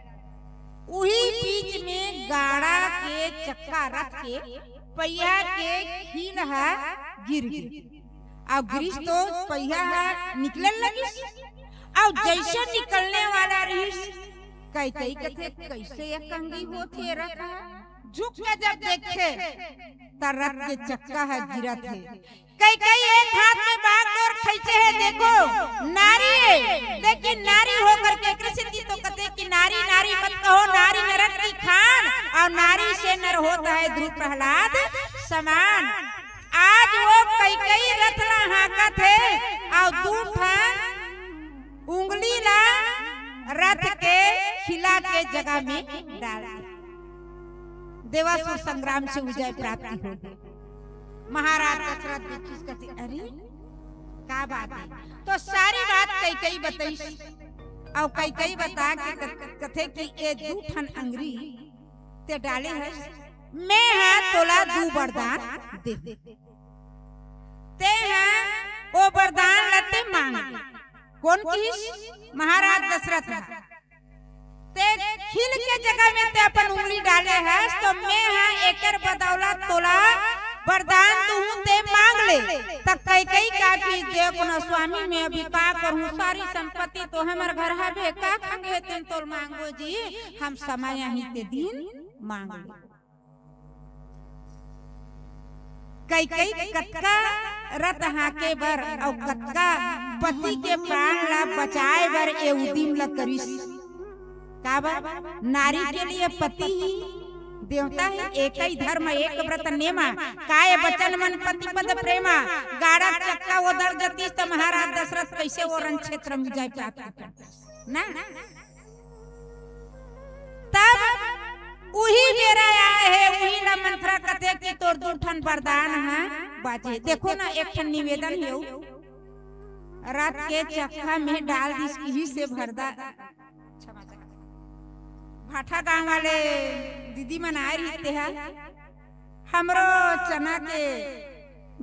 उही बीच में गाड़ा के चक्का रथ के पहिया के कील ह गिर गे। अउ गिरिस तो पहिया ह निकले लगिस, अउ जइसे निकलने वाला रिहिस, कैकेयी कथे, "कइसे ये कंगी होथे रथ ह?" झुक के जब देखथे, त रथ के चक्का ह गिरत हे। कैकेयी एक हाथ में बागडोर खइंचे हे, देखो, नारी हे, लेकिन नारी होकर के कृष्ण जी तो कथे कि नारी, नारी मत कहो, नारी नरक की खान, अउ नारी से नर होत हे ध्रुव प्रहलाद समान। आज वो कैकई रथ ला हाँकत हे अउ दू ठन उंगली ला रथ के खिला के जगह में डाल दे। देवासुर संग्राम से विजय प्राप्ति हो गई। महाराज दशरथ देखिस, कथे, "अरे, का बात हे?" तो सारी बात कैकई बतइस। अउ कैकई बता के कथ-, कथे कि ए दू ठन अंगरी ते डाले हस, मैं हा तोला दू वरदान दे, ते हा ओ वरदान ला ते मांग ले। कोन किहिस? महाराज दशरथ हा। ते खिल के जगह में ते अपन उंगली डाले हस, तो मैं हा एकर बदौलत तोला वरदान दूहूं, ते मांग ले। त कैकई का किहिस, "देख ना स्वामी, मैं अभी का करहूं, सारी संपत्ति तो हमर घर हवे, का खंगे हे तेन तोल मांगो जी, हम समय आही ते दिन मांग ले।" कैकई कतका रथ हाँके बर अउ कतका पति के प्राण ला बचाए बर ए उदिम ला करिस। काबर? नारी के लिए पति ही देवता हे, एकई धर्म एक व्रत नेमा, काय बचन मन पति पद प्रेमा। गाड़ा चक्का ओदर जतिस त महाराज दशरथ कैसे ओ रण क्षेत्र में विजय प्राप्त करतिस ना? तब उही बेरा आए हे, उही ला मंथरा कथे कि तोर दू ठन वरदान ह बाचे। देखो ना, एक ठन निवेदन हे, रथ के चक्का में डाल दिस, इही से भरदा। भाठा गांव वाले दीदी मन आए रहिस, तेहा, "हमरो चना के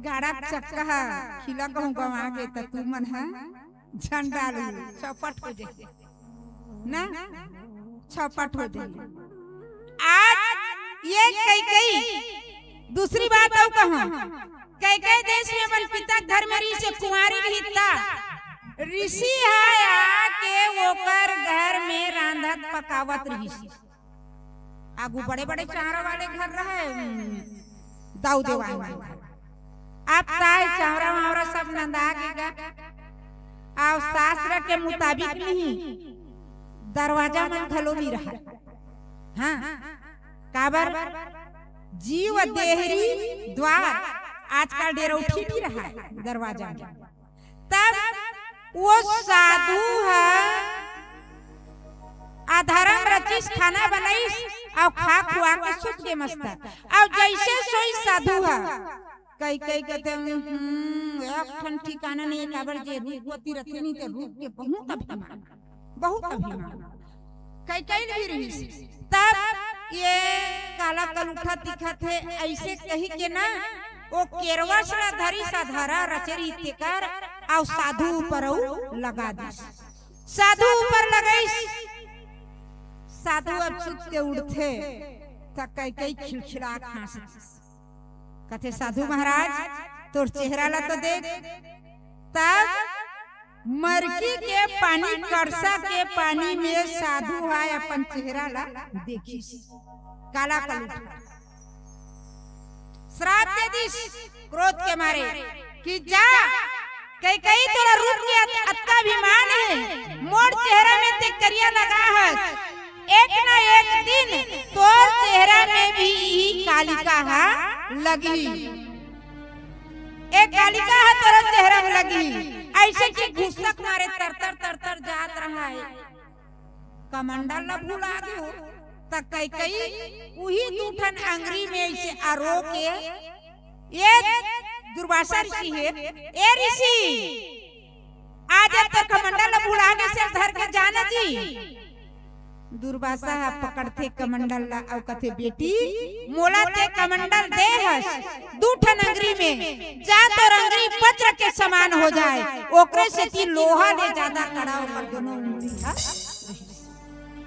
गाड़ा चक्का ह खिला कहूं गंवा गे, त तू मन ह झन डालू, चौपट हो जाही ना, चौपट हो जाही।" आज ये कैकई, दूसरी बात अउ कहूं, कैकई देश में अपन पिता के घर में रिहिस, कुंवारी रिहिस ता, ऋषि ह आके ओकर घर में रांधत पकावत रिहिस। आगू बड़े-बड़े चांवरा वाले घर रहे, उम, दाऊ देवान वाले। अब ताय चांवरा-वांवरा सब नंदा गे गा। अउ शास्त्र के मुताबिक नहीं, दरवाजा मन घलो नहीं रहा। हाँ, काबर? जीव देहरी द्वार, आजकल डेरौठी नहीं रहा दरवाजा में। तब वो साधु ह अधरम रचिस, खाना बनाइस अउ खा खुआ के सुत गे मस्त। अउ जइसे सोइस साधु ह, कैकई कथे, "हम्म, एक ठन ठिकाना नहीं, काबर जे रूपवती रथे नहीं ते रूप के बहुत अभिमान, बहुत अभिमान।" कैकई भी रिहिस। तब ये काला कलूठा दिखत हे, अइसे कहि के ना, ओ केरवस ला धरिस, अधरा रचे रिहिस तेकर, अउ साधु ऊपर अउ लगा दिस। साधु ऊपर लगाइस, साधु अब सुत के उठथे, त कैकई खिलखिला के हाँसथे। कथे, "साधु महाराज, तोर चेहरा ला तो देख।" तब मरकी के पानी, करसा के पानी में साधु ह अपन चेहरा ला देखिस, काला कलूठा। श्राप दे दिस क्रोध के मारे कि जा, कैकई, तोला रूप के अत-, अतका अभिमान हे, मोर चेहरा में ते करिया लगा हस, एक ना एक दिन तोर चेहरा में भी इही कालिका ह लगही। ए कालिका ह तोर चेहरा में लगही। अइसे कि गुस्सा के मारे तर-तर, तर-तर जात रहा हे। कमंडल ला भुला गे हो, त कैकई उही दू ठन अंगरी में अइसे अरो के, "ए दुर्वासा ऋषि हे, ए ऋषि, आज अब तोर कमंडल ला भुला गे, सिर धर के जाना जी।" दुर्वासा ह पकड़थे कमंडल ला अउ कथे, "बेटी, मोला ते कमंडल दे हस दू ठन अंगरी में, जा तोर अंगरी वज्र के समान हो जाए।" ओकरे सेती लोहा ले जादा कड़ा ओकर दोनों उंगली ह।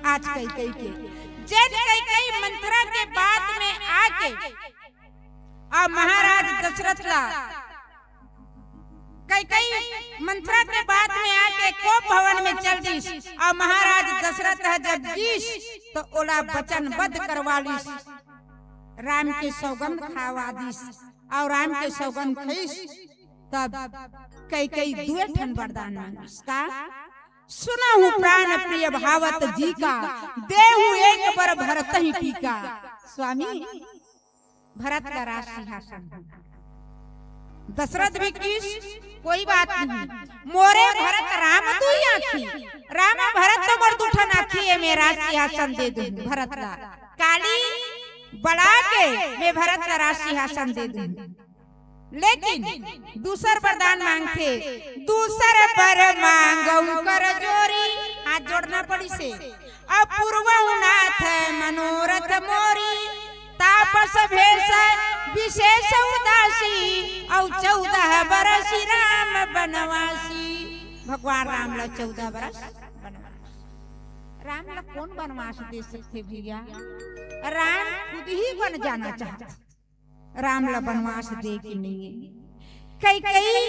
आज कैकई के, जेन कैकई मंथरा के बात में आके अउ महाराज दशरथ ला, कैकई मंथरा के बात में आके कोप भवन में चल दिस अउ महाराज दशरथ ह जब गिस त ओला वचनबद्ध करवा लिस, राम के सौगंध खावा दिस अउ राम के सौगंध खइस। तब कैकई दुए ठन वरदान मांगिस का, "सुनहु प्राण प्रिय भावत जी का, देहु एक बर भरतहि टीका।" स्वामी, भरत ला राज सिंहासन दे। दशरथ भी किस, कोई बात नहीं, मोरे भरत राम दुई आँखी, राम भरत तो मोर दू ठन आँखी हे, मैं राज सिंहासन दे दूँ भरत ला। काली बड़ा के मैं भरत ला राज सिंहासन दे दूँ। लेकिन दूसर वरदान मांगथे, दूसर बर मांगहूँ कर जोरी, हाथ जोड़ना पड़िस हे। अपूर्व नाथ मनोरथ मोरी, तापस भेष विशेष उदासी, अउ चौदह बरस राम बनवासी। भगवान राम ला चौदह बरस बनवास। राम ला कोन बनवास दे सकथे भैया? राम खुद ही बन जाना चाहथे। राम ला बनवास दे के नइये। कैकेयी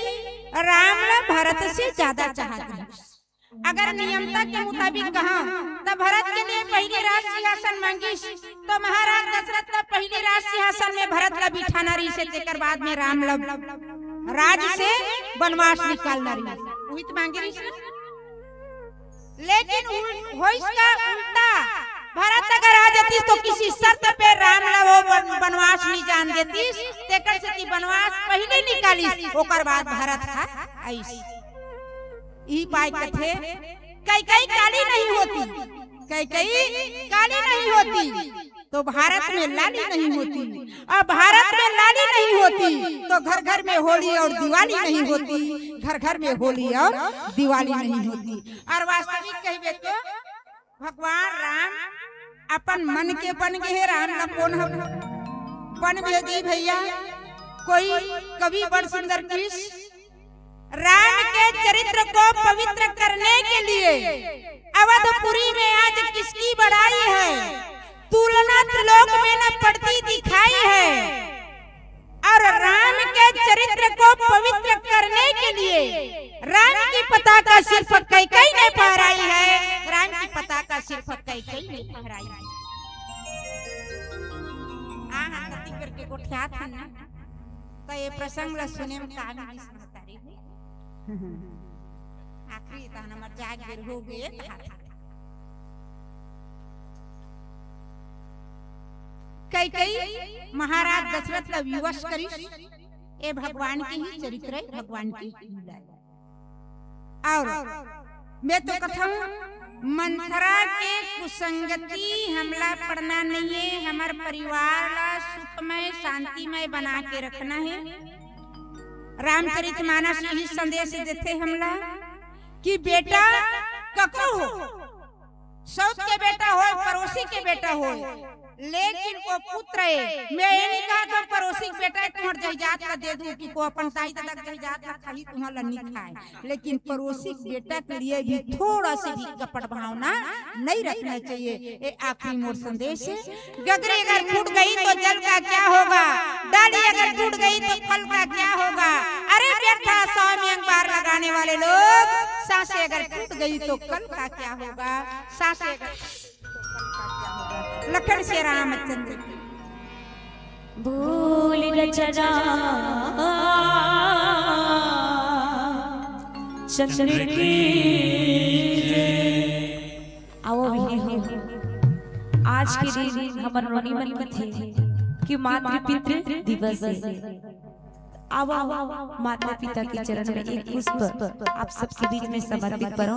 राम ला भरत से ज्यादा चाहत रहिस। अगर नियमता के मुताबिक कहा, त भरत के लिए पहिली राज सिंहासन मांगिस, तो महाराज दशरथ ला पहिली राज सिंहासन में भरत ला बिठाना रहिस हे, तेकर बाद में राम ला राज से बनवास निकालना रहिस। उही त मांगे रहिस ना। लेकिन उल-, होइस का उल्टा, भरत अगर आ जातिस तो किसी शर्त पे राम ला वो बन-, बनवास नहीं जान देतिस, तेकर सेती बनवास पहिले निकालिस, ओकर बाद भरत हा आइस। ई पाय कथे, कैकेयी काली नहीं होती, कैकेयी काली नहीं होती, तो भारत में लाली नहीं होती, और भारत में लाली नहीं होती, तो घर घर में होली और दिवाली नहीं होती, घर घर में होली और दिवाली नहीं होती। और वास्तविक कहिबे तो भगवान राम अपन मन के बन गे हे, राम ला कोन ह बन भेजी भैया? कोई कवि बड़ सुंदर किस राम के चरित्र को पवित्र करने के लिए अवधपुरी में आज किसकी बड़ाई है, तुलना त्रिलोक में न पड़ती दिखाई है। और राम के चरित्र को पवित्र करने के लिए राम की पताका सिर्फ कैकेयी ने फहराई है, राम की पताका सिर्फ कैकेयी ने फहराई है। आहा, कति बेर के गोठियात हन ना, त ये प्रसंग ला सुने में का मिलिस महतारी हो। आखिरी त हमर जाग बेर हो गे था। कैकेयी महाराज दशरथ ला विवश करिस, ए भगवान के ही चरित्र हे, भगवान के ही लीला हे। और मैं तो कथौं, मंथरा के कुसंगति हमला पड़ना नहीं हे, हमर परिवार ला सुखमय, शांतिमय बना के रखना हे। रामचरित मानस यही संदेश देथे हमला कि बेटा ककरो हो, सौत के बेटा होय, पड़ोसी के बेटा होय, लेकिन वो पुत्र हे। मैं ये नहीं कहा कि पड़ोसी के बेटा हे, तुम्हर जायदाद ला दे दूं, कि को अपन दाई ददा के जायदाद ला खाही, तुम्हर ला नहीं खाय। लेकिन पड़ोसी के बेटा के लिए भी थोड़ा सी भी कपट भावना नहीं रखना चाहिए। ये आखिरी मोर संदेश हे। गगरी अगर फूट गई तो जल का क्या होगा, डाली अगर टूट गई तो फल का क्या होगा। अरे व्यर्थ आशाओं में अंबार लगाने वाले लोग, सांसें अगर टूट गई तो कल का क्या होगा, सांसें अगर टूट गई तो कल का क्या होगा। लखन से रामचंद्र की। बोल रचना चंद्र की जय। आओ बहिनी हो, आज के दिन हमर नोनी मन कथे कि मातृ पितृ दिवस हे। आओ, आओ, माता पिता के चरण में एक पुष्प आप सबके बीच में समर्पित करो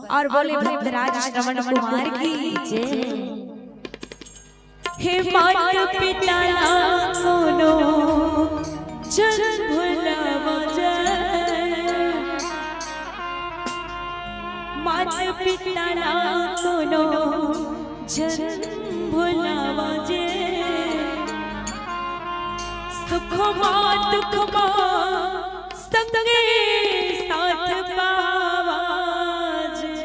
और बोले भक्तराज श्रवण कुमार की जय। हे मात पिता ला कोनो झन भुलावा जाए, मात पिता ला कोनो झन भुलावा जे, सुख मा दुख मा संगे साथ पावा जे।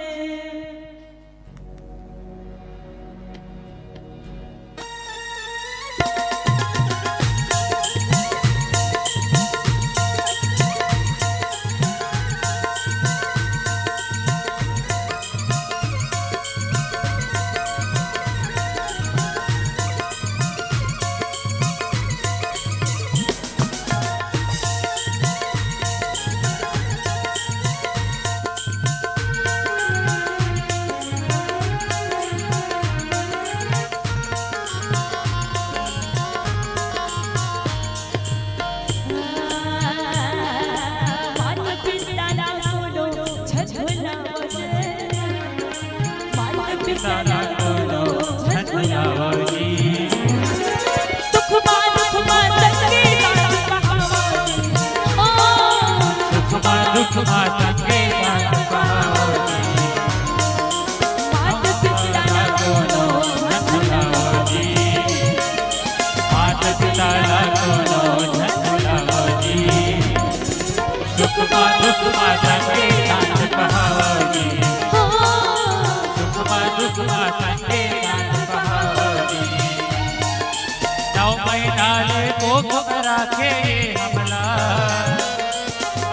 संगे साथ पहावनी। हो। सुखमा दुखमा संगे साथ पहावनी। नौ महीना ले कोख में राखे ये हमला,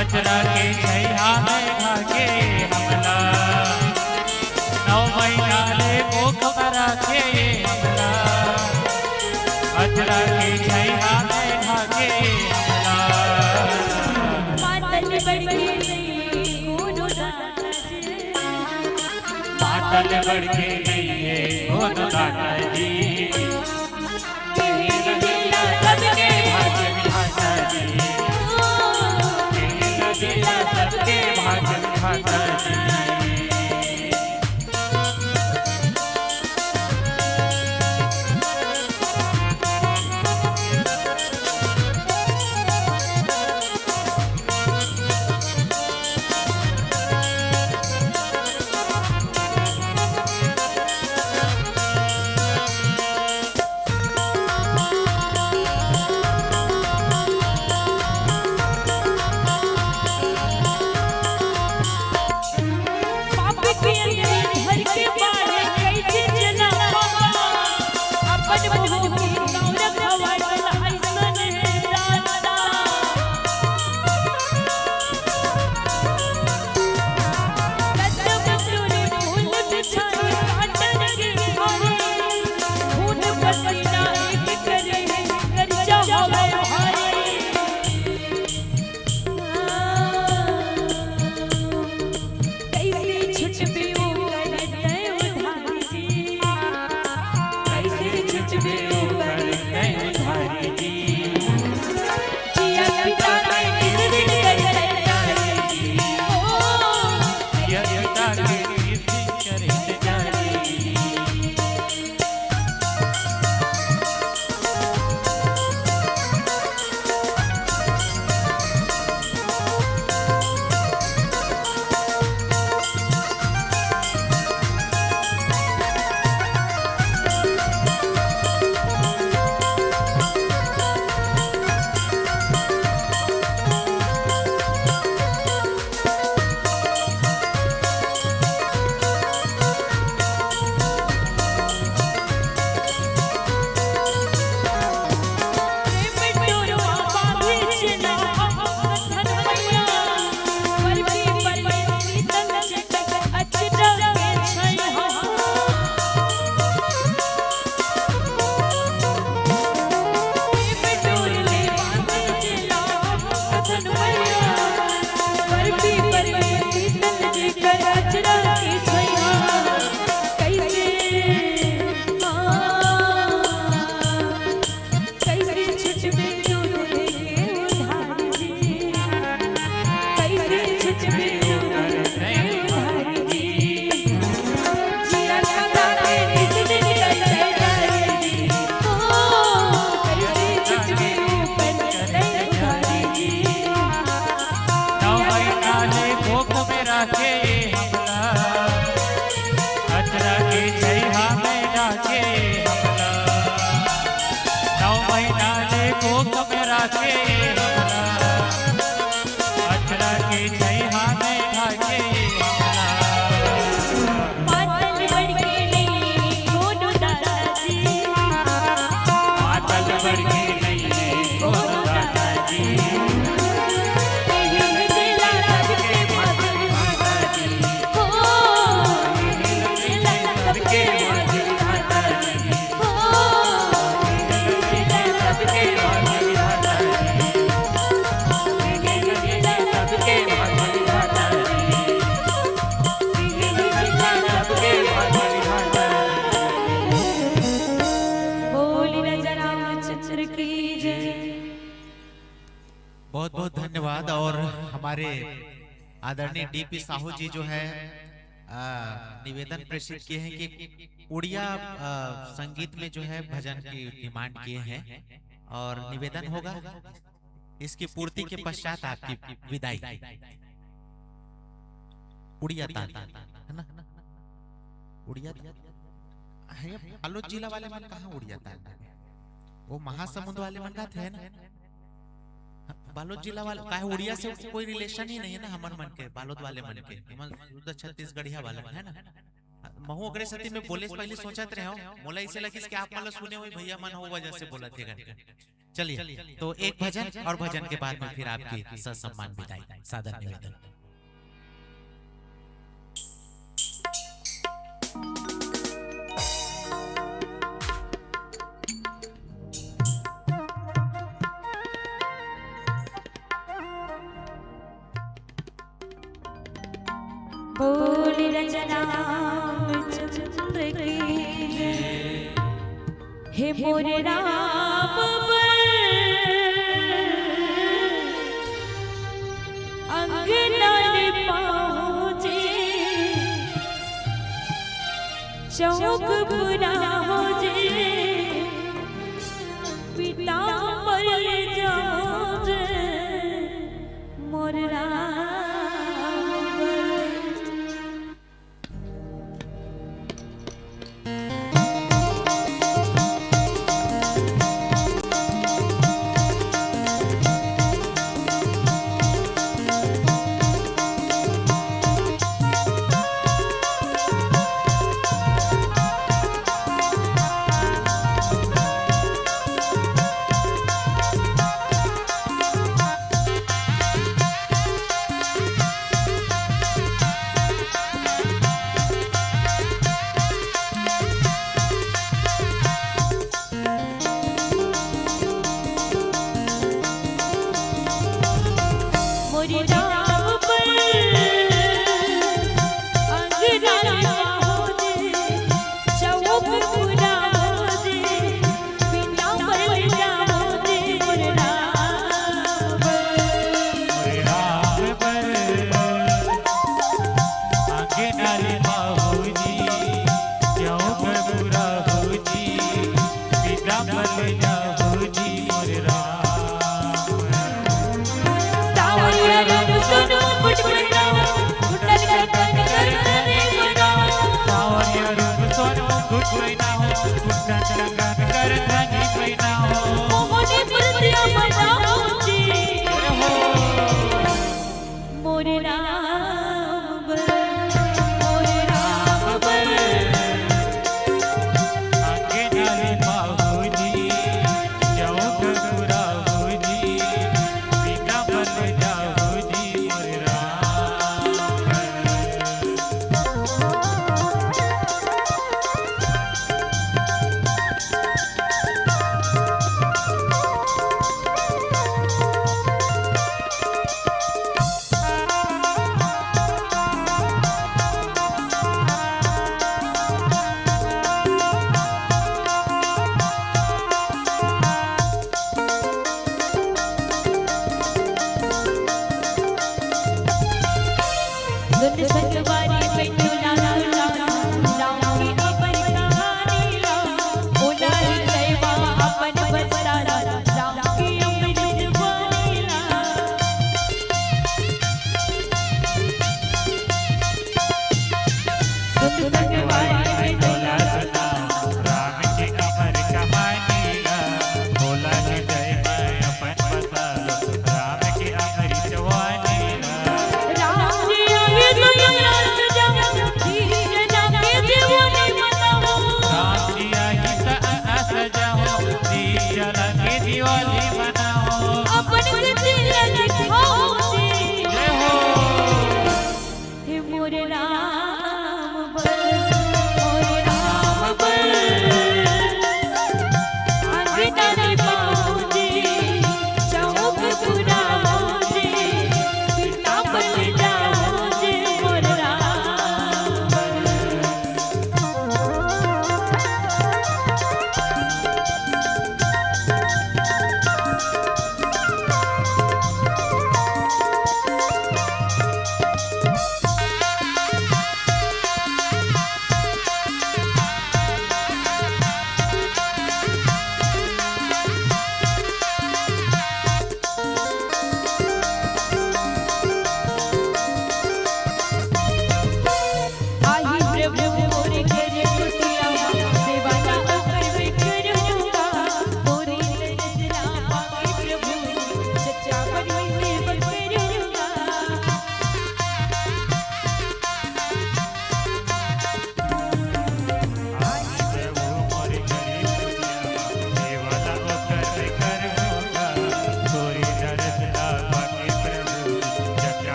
अचरा के छैहा में ढाके हमला। नौ महीना ले कोख में राखे ये हमला, अचरा के छैहा में ढाके हमला। मातल बढ़ के नहीं कोनो दाता जी। मातल बढ़ के नहीं है कोनो दाता जी। तेल दिला सबके भाग विधाता जी। तेल दिला सबके भाग विधाता जी। पाप के अंगरी धर के बारे कैसे जना बाबा, अपन मुंह की नौरख हवा चला ऐसन दाता। रत बटोरे फूल बिछाए काटन के भारे, खून पसीना एक करे कर्जा हवे भारे। कैसे छुटबे ओकर तय उधारी जी, कैसे छुटबे ओकर तय उधारी जी। जिया पिता के किस दिन कर तैयारी जी, ओ, जिया पिता के किस दिन कर तैयारी जी। बहुत बहुत धन्यवाद। और हमारे आदरणीय डीपी साहू जी जो है, आ, निवेदन प्रेषित किए हैं कि उड़िया, आ, संगीत में जो है भजन की डिमांड किए हैं और निवेदन होगा, इसकी पूर्ति के पश्चात आपकी विदाई। उड़िया तान, है ना? उड़िया, है, बालोद जिला वाले मन कहाँ उड़िया तान? वो महासमुंद वाले मन का थे ना? बालोद जिला वाले, काहे उड़िया से कोई रिलेशन ही नहीं है ना हमर मन के, बालोद वाले मन के। हमन शुद्ध छत्तीसगढ़िया वाले मन, है ना? महू ओकरे सेती में बोले से पहले सोचत रहे हूँ, मोला ऐसे लगिस कि आप मन ला सुने हुए भैया मन हो, वजह से बोलत हे करके। चलिए, तो एक भजन और भजन के बाद में फिर आपकी ससम्मान विदाई, सादर निवेदन। बोल राजा रामचंद्र की, हे मोर राम बर अंगना ले पाओ जी, चौक पुराओ जी, पीताम्बर जाओ जी, मोर राम बर।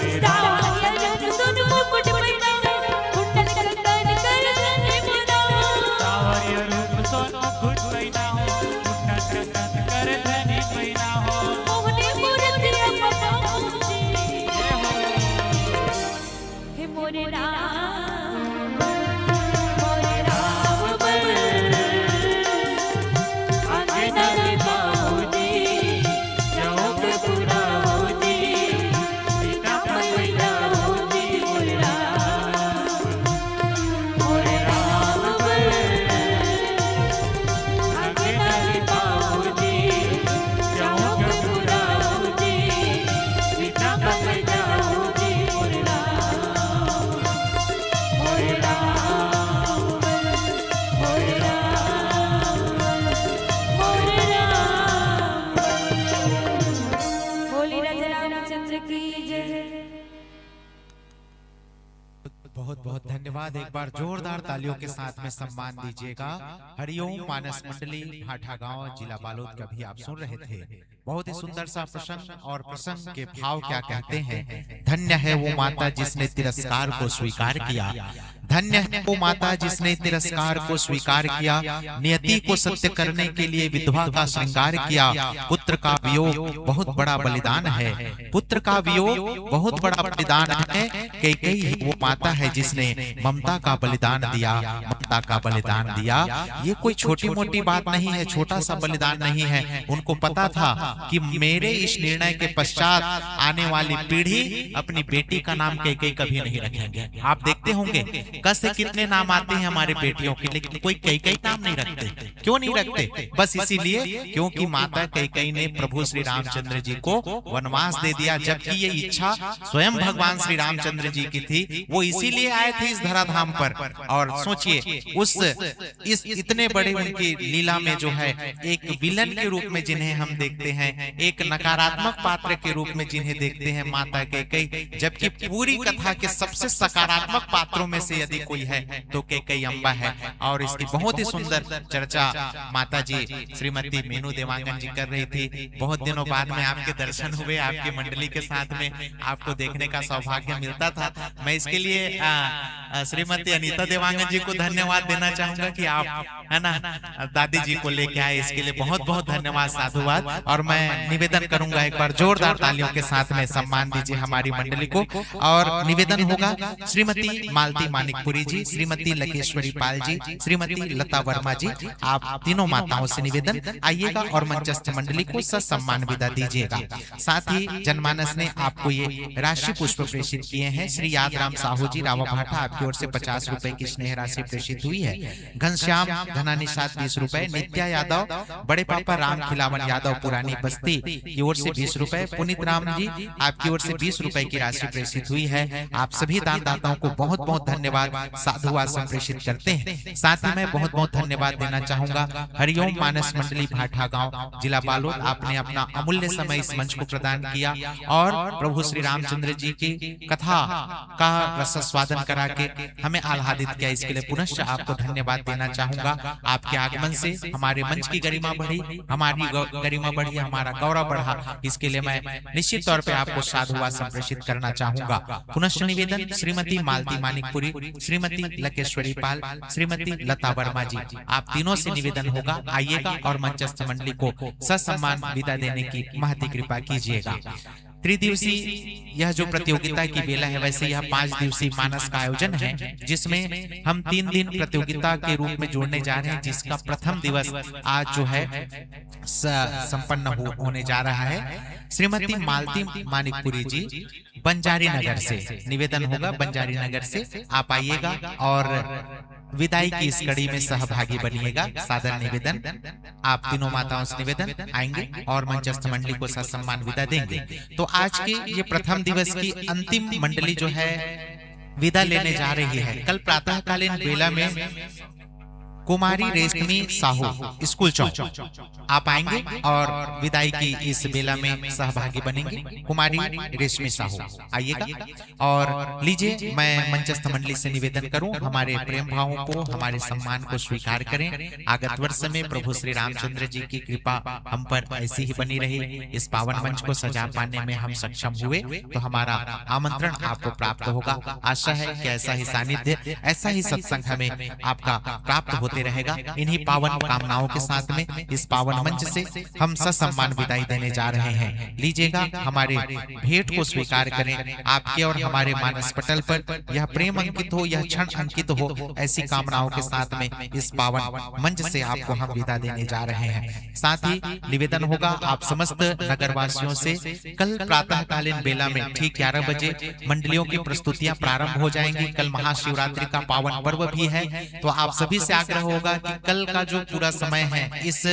सावरिया रूप सोन मुकुट पहिना हो, कुंडल कंगन कर धनी पहिना हो। सावरिया रूप सोन मुकुट पहिना हो, कुंडल कंगन कर धनी पहिना हो। मोहनी मूरतिया पपाऊंची। हे मोरे राम, मोरे राम बल, अंगना में बाऊजी, चौक पुराऊजी, सीता मैया जी, मोरे राम, मोरे राम बल, अंगना में बाऊजी, चौक पुराऊजी, सीता मैया जी, मोरे राम। बोली राजा रामचंद्र की जय। बहुत बहुत धन्यवाद। एक बार जोरदार तालियों के साथ में सम्मान दीजिएगा। हरिओम मानस मंडली, भाठा गांव, जिला बालोद का भी आप सुन रहे थे। बहुत ही सुंदर सा प्रसंग और प्रसंग के भाव क्या कहते हैं। धन्य है वो माता जिसने तिरस्कार को स्वीकार किया, धन्य है वो माता जिसने तिरस्कार को स्वीकार किया, नियति को सत्य करने के लिए विधवा का श्रृंगार किया। पुत्र का वियोग बहुत बड़ा बलिदान है, पुत्र का वियोग बहुत बड़ा बलिदान है। कैकई ही वो माता है जिसने ममता का बलिदान दिया, ममता का बलिदान दिया। ये कोई छोटी मोटी बात नहीं है, छोटा सा बलिदान नहीं है। उनको पता था कि मेरे इस निर्णय के पश्चात आने वाली पीढ़ी अपनी बेटी का नाम कैकई कभी नहीं रखेंगे। आप देखते होंगे कस से कितने नाम आते हैं हमारे बेटियों के, लेकिन कोई कैकई नाम नहीं रखते। क्यों नहीं रखते? बस इसीलिए क्योंकि माता कैकई ने प्रभु श्री रामचंद्र जी को वनवास दे दिया, जबकि ये इच्छा स्वयं भगवान श्री रामचंद्र जी की थी। वो इसीलिए आए थे इस धराधाम पर। और सोचिए, उस इस इतने बड़े उनकी लीला में जो है, एक विलन के रूप में जिन्हें हम देखते हैं, एक नकारात्मक पात्र के रूप में जिन्हें देखते हैं माता कैकई, जबकि पूरी कथा के सबसे सकारात्मक पात्रों में से यदि कोई है तो कैकई अम्बा है। और इसकी बहुत ही सुंदर चर्चा माता जी श्रीमती मीनू देवांगन जी कर रही थी। बहुत दिनों बाद में आपके दर्शन हुए, आपकी मंडली के साथ में आपको देखने का सौभाग्य मिलता था। मैं इसके लिए, आ, आ, श्रीमती अनीता देवांगन जी को धन्यवाद देना चाहूंगा कि आप, है ना, दादी जी को लेके आए, इसके लिए बहुत बहुत धन्यवाद, साधुवाद। और मैं निवेदन करूंगा, एक बार जोरदार तालियों के साथ में सम्मान दीजिए हमारी मंडली को। और निवेदन होगा श्रीमती मालती मानिकपुरी जी, श्रीमती लकेश्वरी पाल जी, श्रीमती लता वर्मा जी, आप तीनों माताओं से निवेदन, आइएगा और मंचस्थ मंडली को ससम्मान विदा दीजिएगा। साथ ही जनमानस ने आपको ये राशि पुष्प प्रेषित किए हैं। श्री यादराम साहू जी रावा भाटा, आपकी ओर से पचास रुपए की स्नेह राशि प्रेषित हुई है। घनश्याम धनानिषाद बीस रुपए, नित्या यादव, बड़े पापा राम खिलावन यादव पुरानी बस्ती की ओर से बीस रुपए, पुनीत राम जी आपकी ओर से बीस रुपए की राशि प्रेषित हुई है। आप सभी दानदाताओं को बहुत बहुत धन्यवाद, साधुवाद संप्रेषित करते हैं। साथ ही मैं बहुत बहुत धन्यवाद देना चाहूंगा हरिओम मानस मंडली भाठा गांव, जिला बालोद, आपने अपना अमूल्य समय इस मंच को प्रदान किया और प्रभु श्री रामचंद्र जी की कथा का रसास्वादन करा के हमें आह्लादित किया। इसके लिए पुनश्च आपको धन्यवाद देना चाहूंगा। आपके आगमन से हमारे मंच की गरिमा बढ़ी, हमारी गौ-, गरिमा बढ़ी, हमारा गौरव बढ़ा। इसके लिए मैं निश्चित तौर पे आपको साधुवाद संप्रेषित करना चाहूंगा। पुनश्च निवेदन, श्रीमती मालती मानिकपुरी, श्रीमती लकेश्वरी पाल, श्रीमती लता वर्मा जी, आप तीनों से निवेदन होगा, आइएगा और मंचस्थ मंडली को ससम्मान विदा देने की महती कृपा कीजिएगा। त्रिदिवसीय यह जो प्रतियोगिता की बेला है, वैसे यह पांच दिवसीय मानस का आयोजन है, जिसमें हम तीन दिन प्रतियोगिता के रूप में जोड़ने जा रहे हैं, जिसका प्रथम दिवस आज जो है स-, संपन्न हो, होने जा रहा है। श्रीमती मालती मानिकपुरी जी बंजारी नगर से, निवेदन होगा बंजारी नगर से आप आइएगा और विदाई की इस कड़ी में सहभागी बनिएगा। सादर निवेदन, आप तीनों माताओं से निवेदन, आएंगे और मंचस्थ मंडली को ससम्मान विदा देंगे। तो आज के ये प्रथम दिवस की अंतिम मंडली जो है विदा लेने जा रही है। कल प्रातःकालीन बेला में कुमारी रेशमी साहू, स्कूल चौक, आप आएंगे और विदाई की इस बेला में सहभागी बनेंगे। कुमारी रेशमी साहू, आइएगा। और लीजिए, मैं मंचस्थ मंडली से निवेदन करूं, हमारे प्रेम भावों को, हमारे सम्मान को स्वीकार करें। आगत वर्ष में प्रभु श्री रामचंद्र जी की कृपा हम पर ऐसी ही बनी रही। इस पावन मंच को सजा पाने में हम सक्षम हुए, तो हमारा आमंत्रण आपको प्राप्त होगा। आशा है कि ऐसा ही सानिध्य, ऐसा ही सत्संग हमें आपका प्राप्त होते रहेगा। इन्हीं पावन कामनाओं के साथ में इस पावन मंच से हम ससम्मान विदाई देने जा रहे हैं। लीजिएगा, हमारे भेंट को स्वीकार करें। आपके और हमारे मानस पटल पर यह प्रेम अंकित हो, यह क्षण अंकित हो, ऐसी कामनाओं के साथ में इस पावन मंच से आपको हम विदा देने जा रहे हैं। साथ ही निवेदन होगा, आप समस्त नगरवासियों से कल प्रातःकालीन बेला में ठीक ग्यारह बजे मंडलियों की प्रस्तुतियां प्रारंभ हो जाएंगी। कल महाशिवरात्रि का पावन पर्व भी है, तो आप सभी से आग्रह होगा कि कल का जो पूरा समय है इस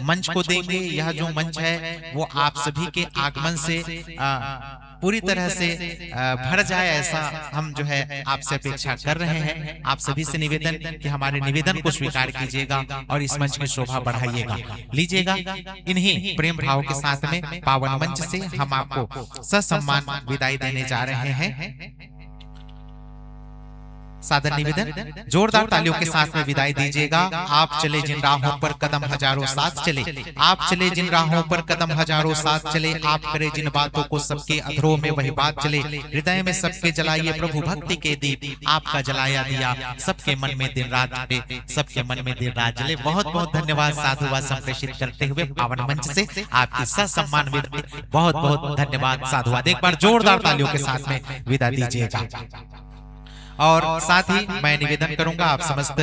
मंच को देंगे। यह जो मंच है वो आप सभी के आगमन से, अ, पूरी तरह से, अ, भर जाए, ऐसा हम जो है आपसे अपेक्षा कर रहे हैं। आप सभी से निवेदन कि हमारे निवेदन को स्वीकार कीजिएगा और इस मंच की शोभा बढ़ाइएगा। लीजिएगा, इन्हीं प्रेम भाव के साथ में पावन मंच से हम आपको ससम्मान विदाई देने जा रहे हैं। सादर निवेदन, जोरदार तालियों के साथ में विदाई दीजिएगा। आप चले जिन राहों पर कदम हजारों साथ चले, आप चले जिन राहों पर कदम हजारों साथ चले, आप करे जिन बातों को सबके अधरों में वही बात चले, हृदय में सबके जलाइए प्रभु भक्ति के दीप, आपका जलाया दिया सबके मन में दिन रात पे, सबके मन में दिन रात जले। बहुत बहुत धन्यवाद साधुवाद संप्रेषित करते हुए पावन मंच से आपकी ससम्मान विदाई। बहुत बहुत धन्यवाद साधुवाद। एक बार जोरदार तालियों के साथ में विदा दीजिएगा। और साथ ही मैं निवेदन करूंगा आप समस्त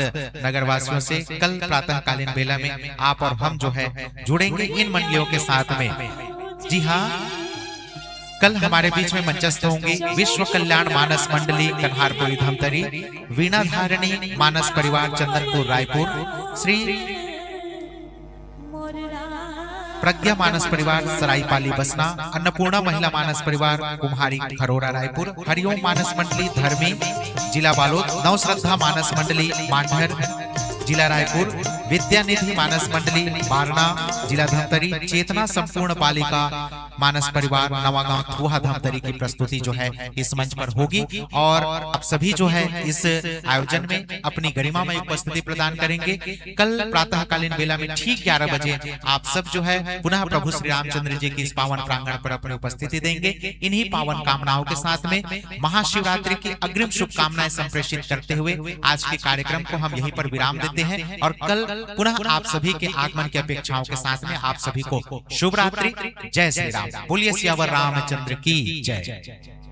नगरवासियों से, कल प्रातःकालीन बेला में आप और हम जो है जुड़ेंगे इन मंडलियों के साथ में। जी हाँ, कल हमारे बीच में मंचस्थ होंगी विश्व कल्याण मानस मंडली कन्हारपुरी धमतरी, वीणा धारिणी मानस परिवार चंदनपुर रायपुर, श्री प्रज्ञा मानस परिवार सराईपाली बसना, अन्नपूर्णा महिला मानस परिवार कुम्हारी खरोरा रायपुर, हरिओम मानस मंडली धर्मी जिला बालोद, नव श्रद्धा मानस मंडली मांढर जिला रायपुर, विद्या निधि मानस मंडली बारना जिला धमतरी, चेतना संपूर्ण पालिका मानस परिवार नवागांव थुहा धमतरी की प्रस्तुति जो है इस मंच पर होगी। और आप सभी जो है इस आयोजन में अपनी गरिमामय उपस्थिति प्रदान करेंगे। कल प्रातःकालीन बेला में ठीक ग्यारह बजे आप सब जो है पुनः प्रभु श्री रामचंद्र जी की इस पावन प्रांगण पर अपनी उपस्थिति देंगे। इन्हीं पावन कामनाओं के साथ में महाशिवरात्रि की अग्रिम शुभकामनाएं संप्रेषित करते हुए आज के कार्यक्रम को हम यहीं पर विराम देते हैं और कल पुनः आप सभी के आगमन की अपेक्षाओं के साथ में आप सभी को शुभ रात्रि। जय श्री राम। बोलिए सियावर रामचंद्र की जय।